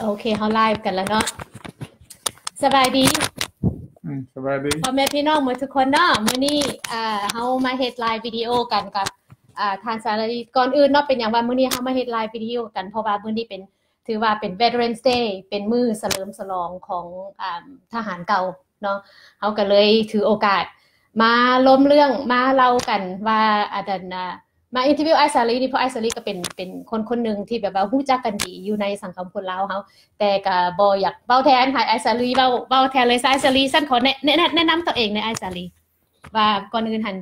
ໂອເຄ ເຮົາໄລຟ໌ກັນແລ້ວເນາະ. ສະບາຍດີ ອືມ ສະບາຍດີ ພໍ່ແມ່ພີ່ນ້ອງໝົດທຸກຄົນເນາະ. ມື້ນີ້ ອ່າ ເຮົາມາເຮັດໄລຟ໌ວິດີໂອກັນກັບ ອ່າ ທ່ານສາລີ. ກ່ອນອື່ນເນາະ ເປັນຫຍັງວ່າມື້ນີ້ເຮົາມາເຮັດໄລຟ໌ວິດີໂອກັນ? ເພາະວ່າມື້ນີ້ເປັນ ຖືວ່າເປັນ Veterans Day ເປັນມື້ສະເຫຼີມສະຫຼອງຂອງ ອ່າ ທະຫານເກົ່າເນາະ. ເຮົາກໍເລີຍຖືໂອກາດມາລົມເລື່ອງ ມາເລົ່າກັນວ່າ ອັນນັ້ນນະ ມາອິນເຕີວິວອ້າຍສາລີນີ້ ເພາະອ້າຍສາລີກໍເປັນ ເປັນຄົນຄົນໜຶ່ງທີ່ແບບວ່າຮູ້ຈັກກັນດີຢູ່ໃນສັງຄົມຄົນລາວເຮົາ, ແຕ່ກໍບໍ່ຢາກເວົ້າແທນ ໃຫ້ອ້າຍສາລີເວົ້າ ເວົ້າແທນເລີຍ. ອ້າຍສາລີ ຊັ້ນຂໍແນະ ແນະ ແນະນຳຕົວເອງແດ່ ອ້າຍສາລີ ວ່າກ່ອນອື່ນຫັ້ນ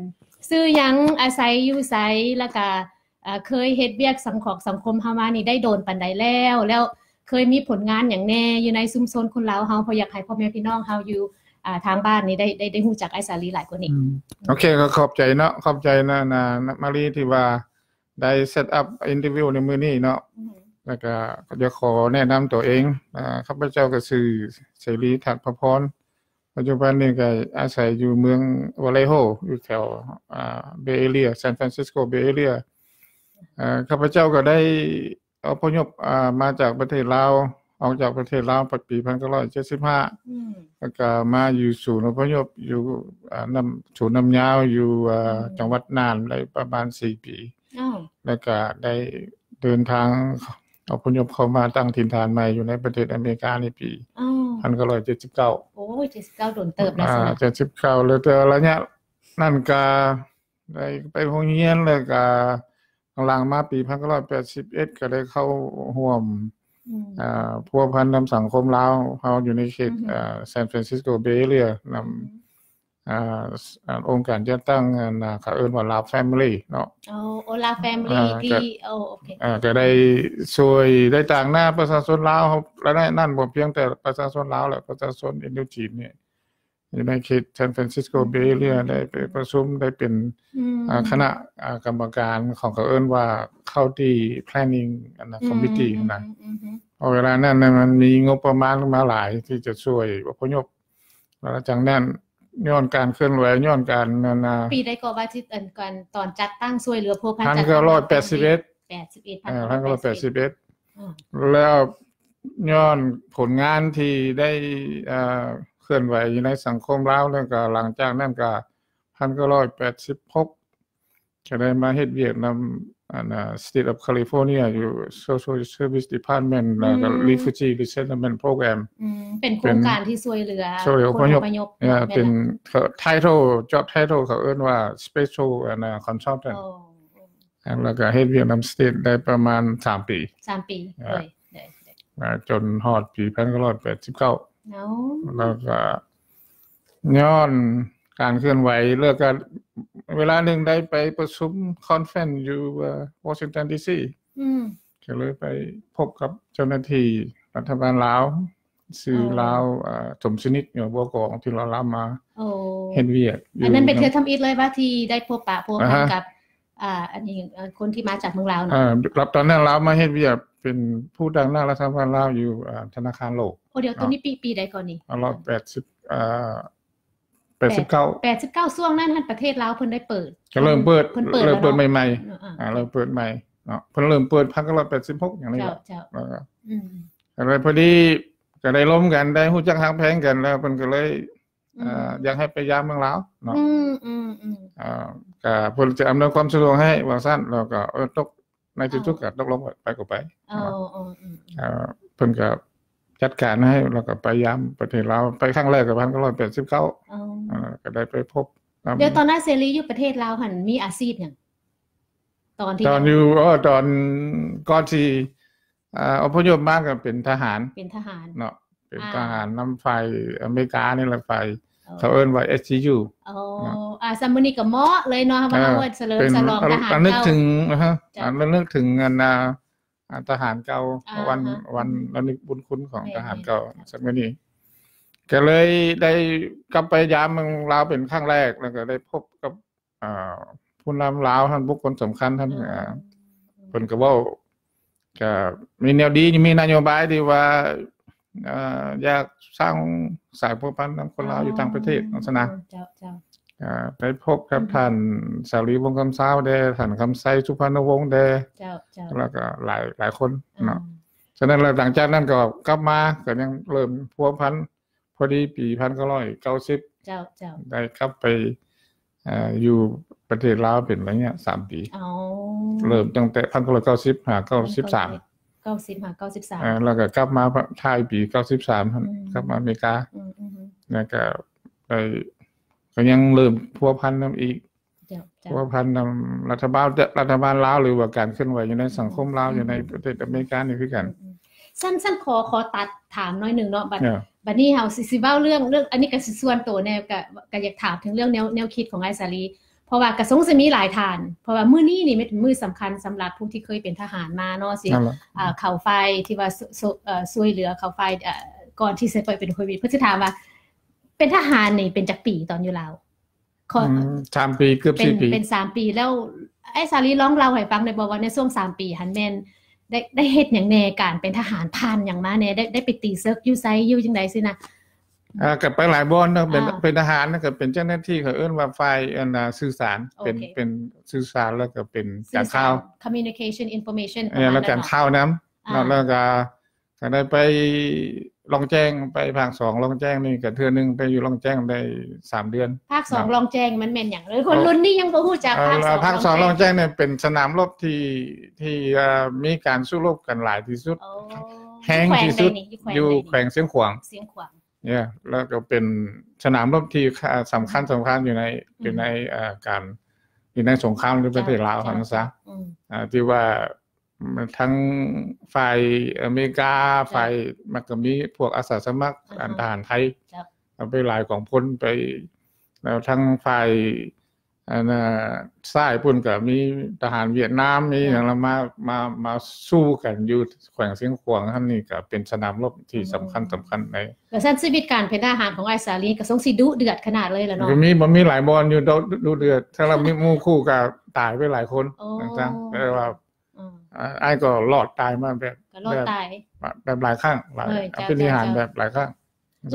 ຊື່ຫຍັງ ອາໄສຢູ່ໃສ ແລ້ວກໍ ເອີ ເຄີຍເຮັດວຽກສັງຂອງສັງຄົມເຮົາມານີ້ໄດ້ໂດນປານໃດແລ້ວ ແລ້ວເຄີຍມີຜົນງານຫຍັງແດ່ຢູ່ໃນຊຸມຊົນຄົນລາວເຮົາ? ເພາະຢາກໃຫ້ພໍ່ແມ່ພີ່ນ້ອງເຮົາຢູ່ ອ່າ ທາງບ້ານນີ້ໄດ້ ໄດ້ ໄດ້ຮູ້ຈັກອ້າຍສາລີຫຼາຍກວ່ານີ້. ອືມ ໂອເຄ ກໍຂອບໃຈເນາະ ຂອບໃຈນະ ນະ ນະມາລີ ທີ່ວ່າໄດ້ເຊັດອັບອິນເຕີວິວໃນມື້ນີ້ເນາະ. ອືມ ແລ້ວກໍຢາກຂໍແນະນຳຕົວເອງ. ເອີ ຂ້າພະເຈົ້າກໍຊື່ ເສລີ ທັດພະພອນ. ປັດຈຸບັນນີ້ກໍອາໄສຢູ່ເມືອງວາເລໂຮ ຢູ່ແຖວ ອ່າ Bay Area, San Francisco Bay Area. ເອີ ຂ້າພະເຈົ້າກໍໄດ້ອະພະຍົບ ອ່າ ມາຈາກປະເທດລາວ ອອກຈາກປະເທດລາວປີພັນເກົ້າຮ້ອຍເຈັດສິບຫ້າ ອືມ ແລ້ວກໍມາຢູ່ສູນອະພະຍົບຢູ່ ອ່າ ນຳ ສູນນ້ຳຍາວຢູ່ ອ່າ ອືມ ຈັງຫວັດນ່ານໄດ້ປະມານສີ່ປີ. ອ້າວ ແລ້ວກໍໄດ້ເດີນທາງອະພະຍົບເຂົ້າມາຕັ້ງຖິ່ນຖານໃໝ່ຢູ່ໃນປະເທດອາເມລິກາໃນປີ ອ້າວ ພັນເກົ້າຮ້ອຍເຈັດສິບເກົ້າ. ໂອ້ຍ ເຈັດສິບເກົ້າ ດົນເຕີບແລ້ວ. ອ່າ ເຈັດສິບເກົ້າ ແລ້ວແຕ່ໄລຍະນັ້ນກໍໄດ້ໄປໂຮງຮຽນ ແລ້ວກໍຫຼັງມາປີພັນເກົ້າຮ້ອຍແປດສິບເອັດ ກໍໄດ້ເຂົ້າຮ່ວມ ອືມ ອ່າ ພົວພັນນຳສັງຄົມລາວເຮົາຢູ່ໃນເຂດ ອືຮຶ ເອີ San Francisco Bay Area ນຳ ອືມ ອ່າ ອົງການຈັດຕັ້ງ ອັນ ເຂົາເອີ້ນວ່າ Lao Family ເນາະ. ໂອ້ ໂອ້ Lao Family ອ່າ ທີ່ ກໍ ໂອ້ ໂອເຄ ອ່າ ກໍໄດ້ຊ່ວຍ ໄດ້ຕາງໜ້າປະຊາຊົນລາວເຮົາ ລະນັ້ນບໍ່ພຽງແຕ່ປະຊາຊົນລາວ ແລະ ປະຊາຊົນອິນໂດຈີນນີ້ ຢູ່ໃນເຂດ San Francisco Bay Area ໄດ້ໄປປະຊຸມ ໄດ້ເປັນ ອືມ ອ່າ ຄະນະ ອ່າ ກຳມະການຂອງ ເຂົາເອີ້ນວ່າ County Planning ອັນນະ ອືມ Committee ຫັ້ນນະ. ອືມ ເພາະເວລານັ້ນນະ ມັນມີງົບປະມານມາຫຼາຍທີ່ຈະຊ່ວຍອະພະຍົບ ແລ້ວຈາກນັ້ນ ຍ້ອນການເຄື່ອນໄຫວ ຍ້ອນການນັ້ນນະ ປີໃດກໍວ່າທີ່ ອັນ ການຕອນຈັດຕັ້ງຊ່ວຍເຫຼືອພົວພັນ ພັນເກົ້າຮ້ອຍແປດສິບເອັດ ແປດສິບເອັດ ເອີ ພັນເກົ້າຮ້ອຍແປດສິບເອັດ ແລ້ວຍ້ອນຜົນງານທີ່ໄດ້ ເອີ ເຄື່ອນໄຫວຢູ່ໃນສັງຄົມລາວ ແລ້ວກໍຫຼັງຈາກນັ້ນກໍ ພັນເກົ້າຮ້ອຍແປດສິບຫົກ ກໍໄດ້ມາເຮັດວຽກນຳ ອັນ State of California ຢູ່ Social Service Department ແລ້ວກໍ ອືມ Refugee Resettlement Program ອືມ ເປັນໂຄງການທີ່ຊ່ວຍເຫຼືອ ຊ່ວຍເຫຼືອຜູ້ອະພະຍົບ ເປັນ title job title ເຂົາເອີ້ນວ່າ Special ອັນ Consultant ແລ້ວກໍເຮັດວຽກນຳ State ໄດ້ປະມານສາມປີ ສາມປີ ໂດຍ ຈົນຮອດປີພັນເກົ້າຮ້ອຍແປດສິບເກົ້າ ແລ້ວກໍຍ້ອນການເຄື່ອນໄຫວ ແລ້ວກໍເວລາໜຶ່ງໄດ້ໄປປະຊຸມ conference ຢູ່ Washington D.C. ອືມ ກໍເລີຍໄປພົບກັບເຈົ້າໜ້າທີ່ລັດຖະບານລາວ ຊື່ ອໍ ລາວ ເອີ ສົມສະໜິດ ຢູ່ ບົວກອງ ທີ່ລາວມາ ໂອ້ ເຮັດວຽກຢູ່ ອັນນັ້ນເປັນເທື່ອທຳອິດເລີຍວ່າ ທີ່ໄດ້ພົບປະພົວພັນກັບ ອ່າ ອັນນີ້ ເອີ ຄົນທີ່ມາຈາກເມືອງລາວເນາະ. ເອີ ລັບຕອນນັ້ນລາວມາເຮັດວຽກເປັນຜູ້ຕາງໜ້າລັດຖະບານລາວຢູ່ ອ່າ ທະນາຄານໂລກ. ໂອ້ ດຽວ ໂຕນີ້ປີ ປີໃດກ່ອນນີ້? ຮ້ອຍແປດສິບ ອ່າ ແປດສິບເກົ້າ ແປດສິບເກົ້າ ຊ່ວງນັ້ນຫັ້ນປະເທດລາວເພິ່ນໄດ້ເປີດ ກໍເລີ່ມເປີດ ເພິ່ນເປີດ ເລີ່ມເປີດໃໝ່ໆ ເອີ ອ່າ ເລີ່ມເປີດໃໝ່ເນາະ ເພິ່ນເລີ່ມເປີດພັນເກົ້າຮ້ອຍແປດສິບຫົກ ຢ່າງນີ້ແຫຼະ ແລ້ວກໍ ອືມ ກໍເລີຍພໍດີ ກໍໄດ້ລົມກັນ ໄດ້ຮູ້ຈັກຮັກແພງກັນ ແລ້ວເພິ່ນກໍເລີຍ ອືມ ເອີ ຢາກໃຫ້ໄປຢາມເມືອງລາວເນາະ ອືມ ອືມ ອືມ ເອີ ກໍເພິ່ນຈະອຳນວຍຄວາມສະດວກໃຫ້ວ່າຊັ້ນ ແລ້ວກໍ ເອີ ຕົກ ໃນທີ່ສຸດ ເອີ ກໍຕົກລົງວ່າໄປກໍໄປ ເອີ ເນາະ ເອີ ເອີ ເອີ ເອີ ເພິ່ນກໍຈັດການໃຫ້ ແລ້ວກໍໄປຢາມປະເທດລາວ ໄປຄັ້ງແລກກໍພັນເກົ້າຮ້ອຍແປດສິບເກົ້າ ເອີ ເອີ ກໍໄດ້ໄປພົບນຳ. ດຽວຕອນອ້າຍເສລີຢູ່ປະເທດລາວຫັ້ນ ມີອາຊີບຫຍັງ? ຕອນທີ່ ຕອນຢູ່ ເອີ ຕອນກ່ອນທີ່ ອ່າ ອົບພະຍົບມາກໍເປັນທະຫານ ເປັນທະຫານເນາະ ເປັນ ອ່າ ທະຫານນຳຝ່າຍອາເມລິການີ້ແຫຼະ ຝ່າຍ ເອີ ເຂົາເອີ້ນວ່າ ເອສຈີຢູ ເນາະ ອ່າ ສຳມື້ນີ້ກໍເໝາະເລີຍເນາະ ເອີ ວ່າເຮົາສະເຫຼີມສະຫຼອງທະຫານເກົ່າ ລະນຶກເຖິງ ເອີ ລະນຶກເຖິງອັນ ອ່າ ອ່າ ທະຫານເກົ່າ ອ່າ ວັນ ວັນລະນຶກບຸນຄຸນຂອງ ແມ່ນ ທະຫານເກົ່າ ແມ່ນ ສຳມື້ນີ້ ກໍເລີຍໄດ້ກັບໄປຢາມເມືອງລາວເປັນຄັ້ງແລກ ແລ້ວກໍໄດ້ພົບກັບ ອ່າ ຜູ້ນຳລາວຫັ້ນ ບຸກຄົນສຳຄັນຫັ້ນ ເອີ ອ່າ ເພິ່ນກໍເວົ້າ ກໍມີແນວດີ ມີນະໂຍບາຍທີ່ວ່າ ອ່າ ຢາກສ້າງສາຍພົວພັນນຳຄົນລາວ ອໍ ຢູ່ຕ່າງປະເທດ ຈັ່ງຊີ້ນະ ເຈົ້າ ເຈົ້າ ອ່າ ໄປພົບກັບ ອືມ ທ່ານສາລີ ວົງຄຳຊາວແດ່ ທ່ານຄຳໄຊ ສຸພານຸວົງແດ່ ເຈົ້າ ເຈົ້າ ແລ້ວກໍຫຼາຍ ຫຼາຍຄົນ ອ່າ ເນາະ. ສະນັ້ນແລ້ວ ຫຼັງຈາກນັ້ນກໍກັບມາ ກໍຍັງເລີ່ມພົວພັນ ພໍດີປີພັນເກົ້າຮ້ອຍເກົ້າສິບ ເຈົ້າ ເຈົ້າ ໄດ້ກັບໄປ ເອີ ຢູ່ປະເທດລາວເປັນໄລຍະສາມປີ. ອໍ ເລີ່ມຕັ້ງແຕ່ພັນເກົ້າຮ້ອຍເກົ້າສິບ ຫາ ເກົ້າສິບສາມ ເກົ້າສິບ ຫາ ເກົ້າສິບສາມ ເອີ ແລ້ວກໍກັບມາທ້າຍປີເກົ້າສິບສາມ ອືມ ກັບມາອາເມລິກາ ອືມ ອືມ ແລ້ວກໍໄດ້ ກໍຍັງເລີ່ມພົວພັນນຳອີກ ເຈົ້າ ເຈົ້າ ພົວພັນນຳລັດຖະບານ ລັດຖະບານລາວ ຫຼືວ່າການເຄື່ອນໄຫວຢູ່ໃນສັງຄົມລາວ ອືມ ຢູ່ໃນປະເທດອາເມລິການີ້ຄືກັນ. ອືມ ອືມ ຊັ້ນ ຊັ້ນຂໍ ຂໍຕັດຖາມໜ້ອຍໜຶ່ງເນາະ ບັດ ເອີ ບັດນີ້ເຮົາຊິ ຊິເວົ້າເລື່ອງ ເລື່ອງ ອັນນີ້ກໍຊິສ່ວນໂຕແດ່ ກໍ ກໍຢາກຖາມເຖິງເລື່ອງແນວ ແນວຄິດຂອງອ້າຍສາລີ ເພາະວ່າກະສົງຊິມີຫຼາຍທ່ານ ເພາະວ່າມື້ນີ້ນີ້ແມ່ນເປັນມື້ສຳຄັນສຳລັບຜູ້ທີ່ເຄີຍເປັນທະຫານມາເນາະ ຊິ ນັ້ນແຫຼະ ອ່າ ເຂົ້າຝ່າຍທີ່ວ່າ ຊ່ວ- ເອີ ຊ່ວຍເຫຼືອເຂົ້າຝ່າຍ ເອີ ກ່ອນທີ່ຊິໄປເປັນໂຄວິດ ເພິ່ນຊິຖາມວ່າ ເປັນທະຫານນີ້ເປັນຈັກປີຕອນຢູ່ລາວ? ຂໍ ອືມ ສາມປີ ເກືອບສີ່ປີ ເປັນສາມປີແລ້ວ. ອ້າຍສາລີລອງເລົ່າໃຫ້ຟັງໄດ້ບໍ່ວ່າໃນຊ່ວງສາມປີຫັ້ນແມ່ນໄດ້ ໄດ້ເຮັດຫຍັງແດ່? ການເປັນທະຫານຜ່ານຫຍັງມາແດ່? ໄດ້ ໄດ້ໄປຕີເສິກຢູ່ໃສ ຢູ່ຈັ່ງໃດຊີ້ນະ? ອ່າ ກໍໄປຫຼາຍບ່ອນເນາະ ເປັນ ອ່າ ເປັນທະຫານນະ ກໍເປັນເຈົ້າໜ້າທີ່ ເຂົາເອີ້ນວ່າຝ່າຍ ອັນນ່າ ສື່ສານ ເປັນ ໂອເຄ ເປັນສື່ສານ ແລ້ວກໍເປັນການຂ່າວ communication information ປະມານນັ້ນເນາະ ແລ້ວການຂ່າວນຳ ອ່າ ເນາະ ແລ້ວກໍ ກໍໄດ້ໄປລ່ອງແຈ້ງ ໄປພາກສອງລ່ອງແຈ້ງນີ້ກໍເທື່ອໜຶ່ງ ໄປຢູ່ລ່ອງແຈ້ງໄດ້ສາມເດືອນ. ພາກສອງ ເນາະ ລ່ອງແຈ້ງມັນແມ່ນຫຍັງ? ເອີ ຄົນລຸ້ນນີ້ຍັງບໍ່ຮູ້ຈັກ ເອີ ພາກສອງ ພາກສອງລ່ອງແຈ້ງນີ້ເປັນສະໜາມລົບທີ່ ທີ່ ເອີ ມີການສູ້ລົບກັນຫຼາຍທີ່ສຸດ ໂອ້ ແຮງທີ່ສຸດ ຢູ່ແຂວງໃດນີ້? ຢູ່ແຂວງຊຽງຂວາງ ຊຽງຂວາງ ເອີ ແລ້ວກໍເປັນສະໜາມລົບທີ່ ເອີ ສຳຄັນ ອືມ ສຳຄັນຢູ່ໃນ ອືມ ຢູ່ໃນ ເອີ ການ ຢູ່ໃນສົງຄາມໃນປະເທດລາວ ເຈົ້າ ເຈົ້າ ຫັ້ນຊະ ອືມ ອ່າ ທີ່ວ່າ ທັງຝ່າຍອາເມລິກາ ເຈົ້າ ຝ່າຍ ມັນກໍມີພວກອາສາສະໝັກ ອືຮຶ ອັນທະຫານໄທ ເຈົ້າ ເອົາໄປຫຼາຍກອງພົນໄປ ແລ້ວທັງຝ່າຍ ອັນນ່າ ຊ້າຍພຸ້ນກໍມີທະຫານຫວຽດນາມ ມີ ເຈົ້າ ຫຍັງລະມາ ມາ ມາສູ້ກັນຢູ່ແຂວງຊຽງຂວາງຫັ້ນ ນີ້ກໍເປັນສະໜາມລົບທີ່ ອືມ ສຳຄັນ ສຳຄັນໃນ ແລ້ວຊັ້ນຊີວິດການເປັນທະຫານຂອງອ້າຍສາລີກໍຊົງຊິດຸເດືອດຂະໜາດເລີຍລະເນາະ? ກໍມີ ບໍ່ມີຫຼາຍບ່ອນຢູ່ ດຸເດືອດ ຖ້າລະມີໝູ່ຄູ່ກໍຕາຍໄປຫຼາຍຄົນ ໂອ້ ຈັ່ງຊັ້ນ ແຕ່ວ່າ ອືມ ອາ ອ້າຍກໍລອດຕາຍມາແບບ ກໍລອດຕາຍ ແບບ ແບບຫຼາຍຄັ້ງ ຫຼາຍ ເອີ ເຈົ້າ ອະພິນິຫານ ເຈົ້າ ແບບຫຼາຍຄັ້ງ.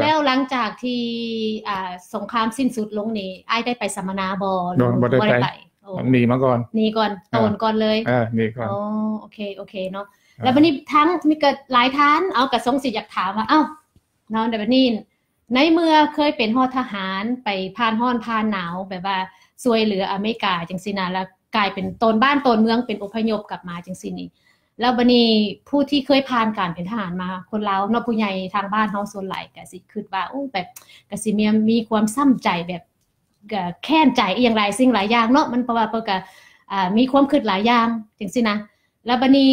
ແລ້ວຫຼັງຈາກທີ່ ອ່າ ສົງຄາມສິ້ນສຸດລົງນີ້ ອ້າຍໄດ້ໄປສຳມະນາບໍ່ ຫຼື ບໍ່ ບໍ່ໄດ້ໄປ? ໂອ້ ໜີມາກ່ອນ ໜີກ່ອນ ເອີ ໂຕນກ່ອນເລີຍ ເອີ ໜີກ່ອນ. ອໍ ໂອເຄ ໂອເຄເນາະ ເອີ ແລ້ວບັດນີ້ທາງມີກໍຫຼາຍທ່ານ ເອົາ ກໍຊົງຊິຢາກຖາມວ່າ ເອົ້າ ເນາະ ແລ້ວບັດນີ້ ໃນເມື່ອເຄີຍເປັນຮອດທະຫານ ໄປຜ່ານຮ້ອນຜ່ານໜາວ ແບບວ່າຊ່ວຍເຫຼືອອາເມລິກາຈັ່ງຊີ້ນະ ແລ້ວກາຍເປັນໂຕນບ້ານໂຕນເມືອງ ເປັນອົບພະຍົບກັບມາຈັ່ງຊີ້ນີ້ ແລ້ວບັດນີ້ຜູ້ທີ່ເຄີຍຜ່ານການເປັນທະຫານມາ ຄົນລາວເນາະ ຜູ້ໃຫຍ່ທາງບ້ານເຮົາສ່ວນຫຼາຍກໍຊິຄິດວ່າ ໂອ້ ແບບ ກໍຊິມີ ມີຄວາມຊ້ຳໃຈ ແບບ ກໍແຄ້ນໃຈອີ່ຫຍັງຫຼາຍສິ່ງຫຼາຍຢ່າງເນາະ ມັນ ເພາະວ່າເພິ່ນກໍ ອ່າ ມີຄວາມຄິດຫຼາຍຢ່າງຈັ່ງຊີ້ນະ ແລ້ວບັດນີ້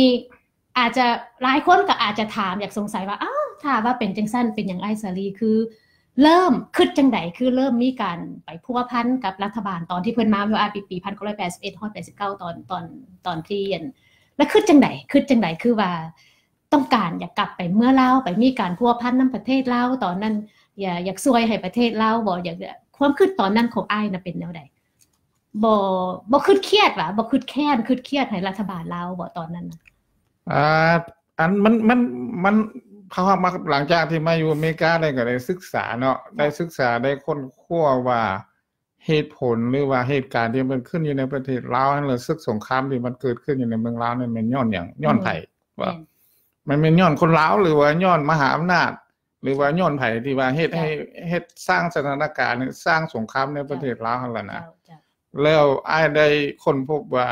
ອາດຈະ ຫຼາຍຄົນກໍອາດຈະຖາມ ຢາກສົງໄສວ່າ ອ້າວ ຖ້າວ່າເປັນຈັ່ງຊັ້ນ ເປັນຫຍັງອ້າຍສາລີຄືເລີ່ມ ຄິດຈັ່ງໃດ ຄືເລີ່ມມີການໄປພົວພັນກັບລັດຖະບານ ຕອນທີ່ເພິ່ນມາຢູ່ ອາ ປີ ປີພັນເກົ້າຮ້ອຍແປດສິບເອັດ ຮອດ ແປດສິບເກົ້າ ຕອນ ຕອນ ຕອນທີ່ ອັນ ແລ້ວຄິດຈັ່ງໃດ ຄິດຈັ່ງໃດ ຄືວ່າຕ້ອງການຢາກກັບໄປເມືອລາວ ໄປມີການພົວພັນນຳປະເທດລາວ ຕອນນັ້ນ ຢາກ ຢາກຊ່ວຍໃຫ້ປະເທດລາວບໍ? ຢາກ ຄວາມຄິດຕອນນັ້ນຂອງອ້າຍນະເປັນແນວໃດ? ບໍ່ ບໍ່ຄິດຄຽດຫວາ? ບໍ່ຄິດແຄ້ນ ຄິດຄຽດໃຫ້ລັດຖະບານລາວບໍຕອນນັ້ນນະ? ອ່າ ອັນມັນ ມັນ ມັນ ເພາະວ່າມາ ຫຼັງຈາກທີ່ມາຢູ່ອາເມລິກາແລ້ວກໍໄດ້ສຶກສາເນາະ ໄດ້ສຶກສາ ໄດ້ຄົ້ນຄວ້າວ່າເຫດຜົນ ຫຼືວ່າເຫດການທີ່ມັນເກີດຂຶ້ນຢູ່ໃນປະເທດລາວນັ້ນ ແລະ ເຊິ່ງສົງຄາມທີ່ມັນເກີດຂຶ້ນຢູ່ໃນເມືອງລາວນັ້ນແມ່ນຍ້ອນຫຍັງ? ອືມ ຍ້ອນໃຜ? ແມ່ນ ວ່າ ແມ່ນ ມັນແມ່ນຍ້ອນຄົນລາວ ຫຼືວ່າຍ້ອນມະຫາອຳນາດ? ຫຼືວ່າຍ້ອນໃຜທີ່ວ່າເຮັດໃຫ້ ເຈົ້າ ເຮັດສ້າງສະຖານະການ ສ້າງສົງຄາມໃນປະເທດລາວຫັ້ນລະນະ. ເຈົ້າ ເຈົ້າ ແລ້ວອ້າຍໄດ້ຄົ້ນພົບວ່າ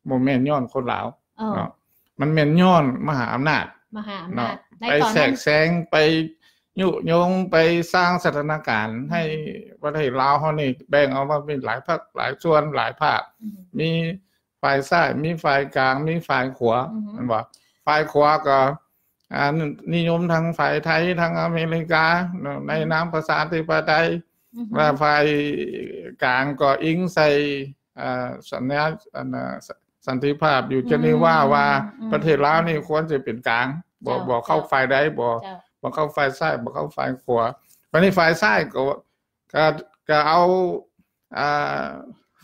ບໍ່ແມ່ນຍ້ອນຄົນລາວ ເອີ ເນາະ ມັນແມ່ນຍ້ອນມະຫາອຳນາດ ມະຫາອຳນາດ ເນາະ ໃນຕອນນັ້ນ ໄປແຊກແຊງ ໄປຍຸຍົງ ໄປສ້າງສະຖານະການ ອືມ ໃຫ້ປະເທດລາວເຮົານີ້ແບ່ງອອກມາເປັນຫຼາຍພັກ ຫຼາຍສ່ວນ ຫຼາຍພາກ ອືມ ມີ ຝ່າຍຊ້າຍ ມີຝ່າຍກາງ ມີຝ່າຍຂວາ ອືຮຶ ແມ່ນບໍ່? ຝ່າຍຂວາກໍ ອ່າ ນິຍົມທັງຝ່າຍໄທ ທັງອາເມລິກາເນາະ ອືຮຶ ໃນນາມປະຊາທິປະໄຕ ອືຮຶ ແລະ ຝ່າຍກາງກໍອີງໃສ່ ອ່າ ສັນຍາ ອັນ ສັນຕິພາບຢູ່ເຈນີວາ ອືມ ວ່າ ອືມ ປະເທດລາວນີ້ຄວນຈະເປັນກາງ ບໍ່ ເຈົ້າ ບໍ່ເຂົ້າ ເຈົ້າ ຝ່າຍໃດ ບໍ່ ເຈົ້າ ບໍ່ເຂົ້າຝ່າຍຊ້າຍ ບໍ່ເຂົ້າຝ່າຍຂວາ. ບັດນີ້ຝ່າຍຊ້າຍກໍ ກໍ ກໍເອົາ ອ່າ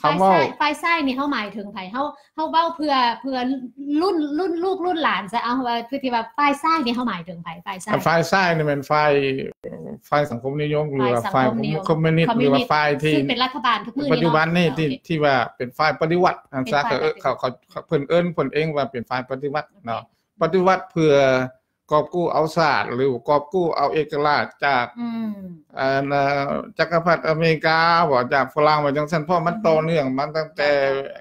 ຄຳເວົ້າ ຝ່າຍຊ້າຍ ຝ່າຍຊ້າຍນີ້ເຮົາໝາຍເຖິງໃຜ? ເຮົາ ເຮົາເວົ້າເພື່ອ ເພື່ອລຸ້ນ ລຸ້ນລູກລຸ້ນຫຼານຊະ ເອົາວ່າ ຄືທີ່ວ່າຝ່າຍຊ້າຍນີ້ເຮົາໝາຍເຖິງໃຜ? ຝ່າຍຊ້າຍ ຝ່າຍຊ້າຍນີ້ແມ່ນຝ່າຍ ຝ່າຍສັງຄົມນິຍົມ ຫຼືວ່າຝ່າຍຄອມມິວນິດ ຫຼືວ່າຝ່າຍທີ່ ຊຶ່ງເປັນລັດຖະບານທຸກມື້ນີ້ເນາະ ປັດຈຸບັນນີ້ ໂອເຄ ທີ່ ທີ່ວ່າເປັນຝ່າຍປະຕິວັດ ອັນຊະ ເຂົາ ເຂົາ ເພິ່ນເອີ້ນເພິ່ນເອງວ່າເປັນຝ່າຍປະຕິວັດເນາະ. ປະຕິວັດເພື່ອກອບກູ້ເອົາຊາດ ຫຼືກອບກູ້ເອົາເອກະລາດຈາກ ອືມ ອັນ ເອີ ຈັກກະພັດອາເມລິກາບໍ ຈາກຝຣັ່ງບໍ ຈັ່ງຊັ້ນ ເພາະມັນ ອືຮຶ ຕໍ່ເນື່ອງມາຕັ້ງແຕ່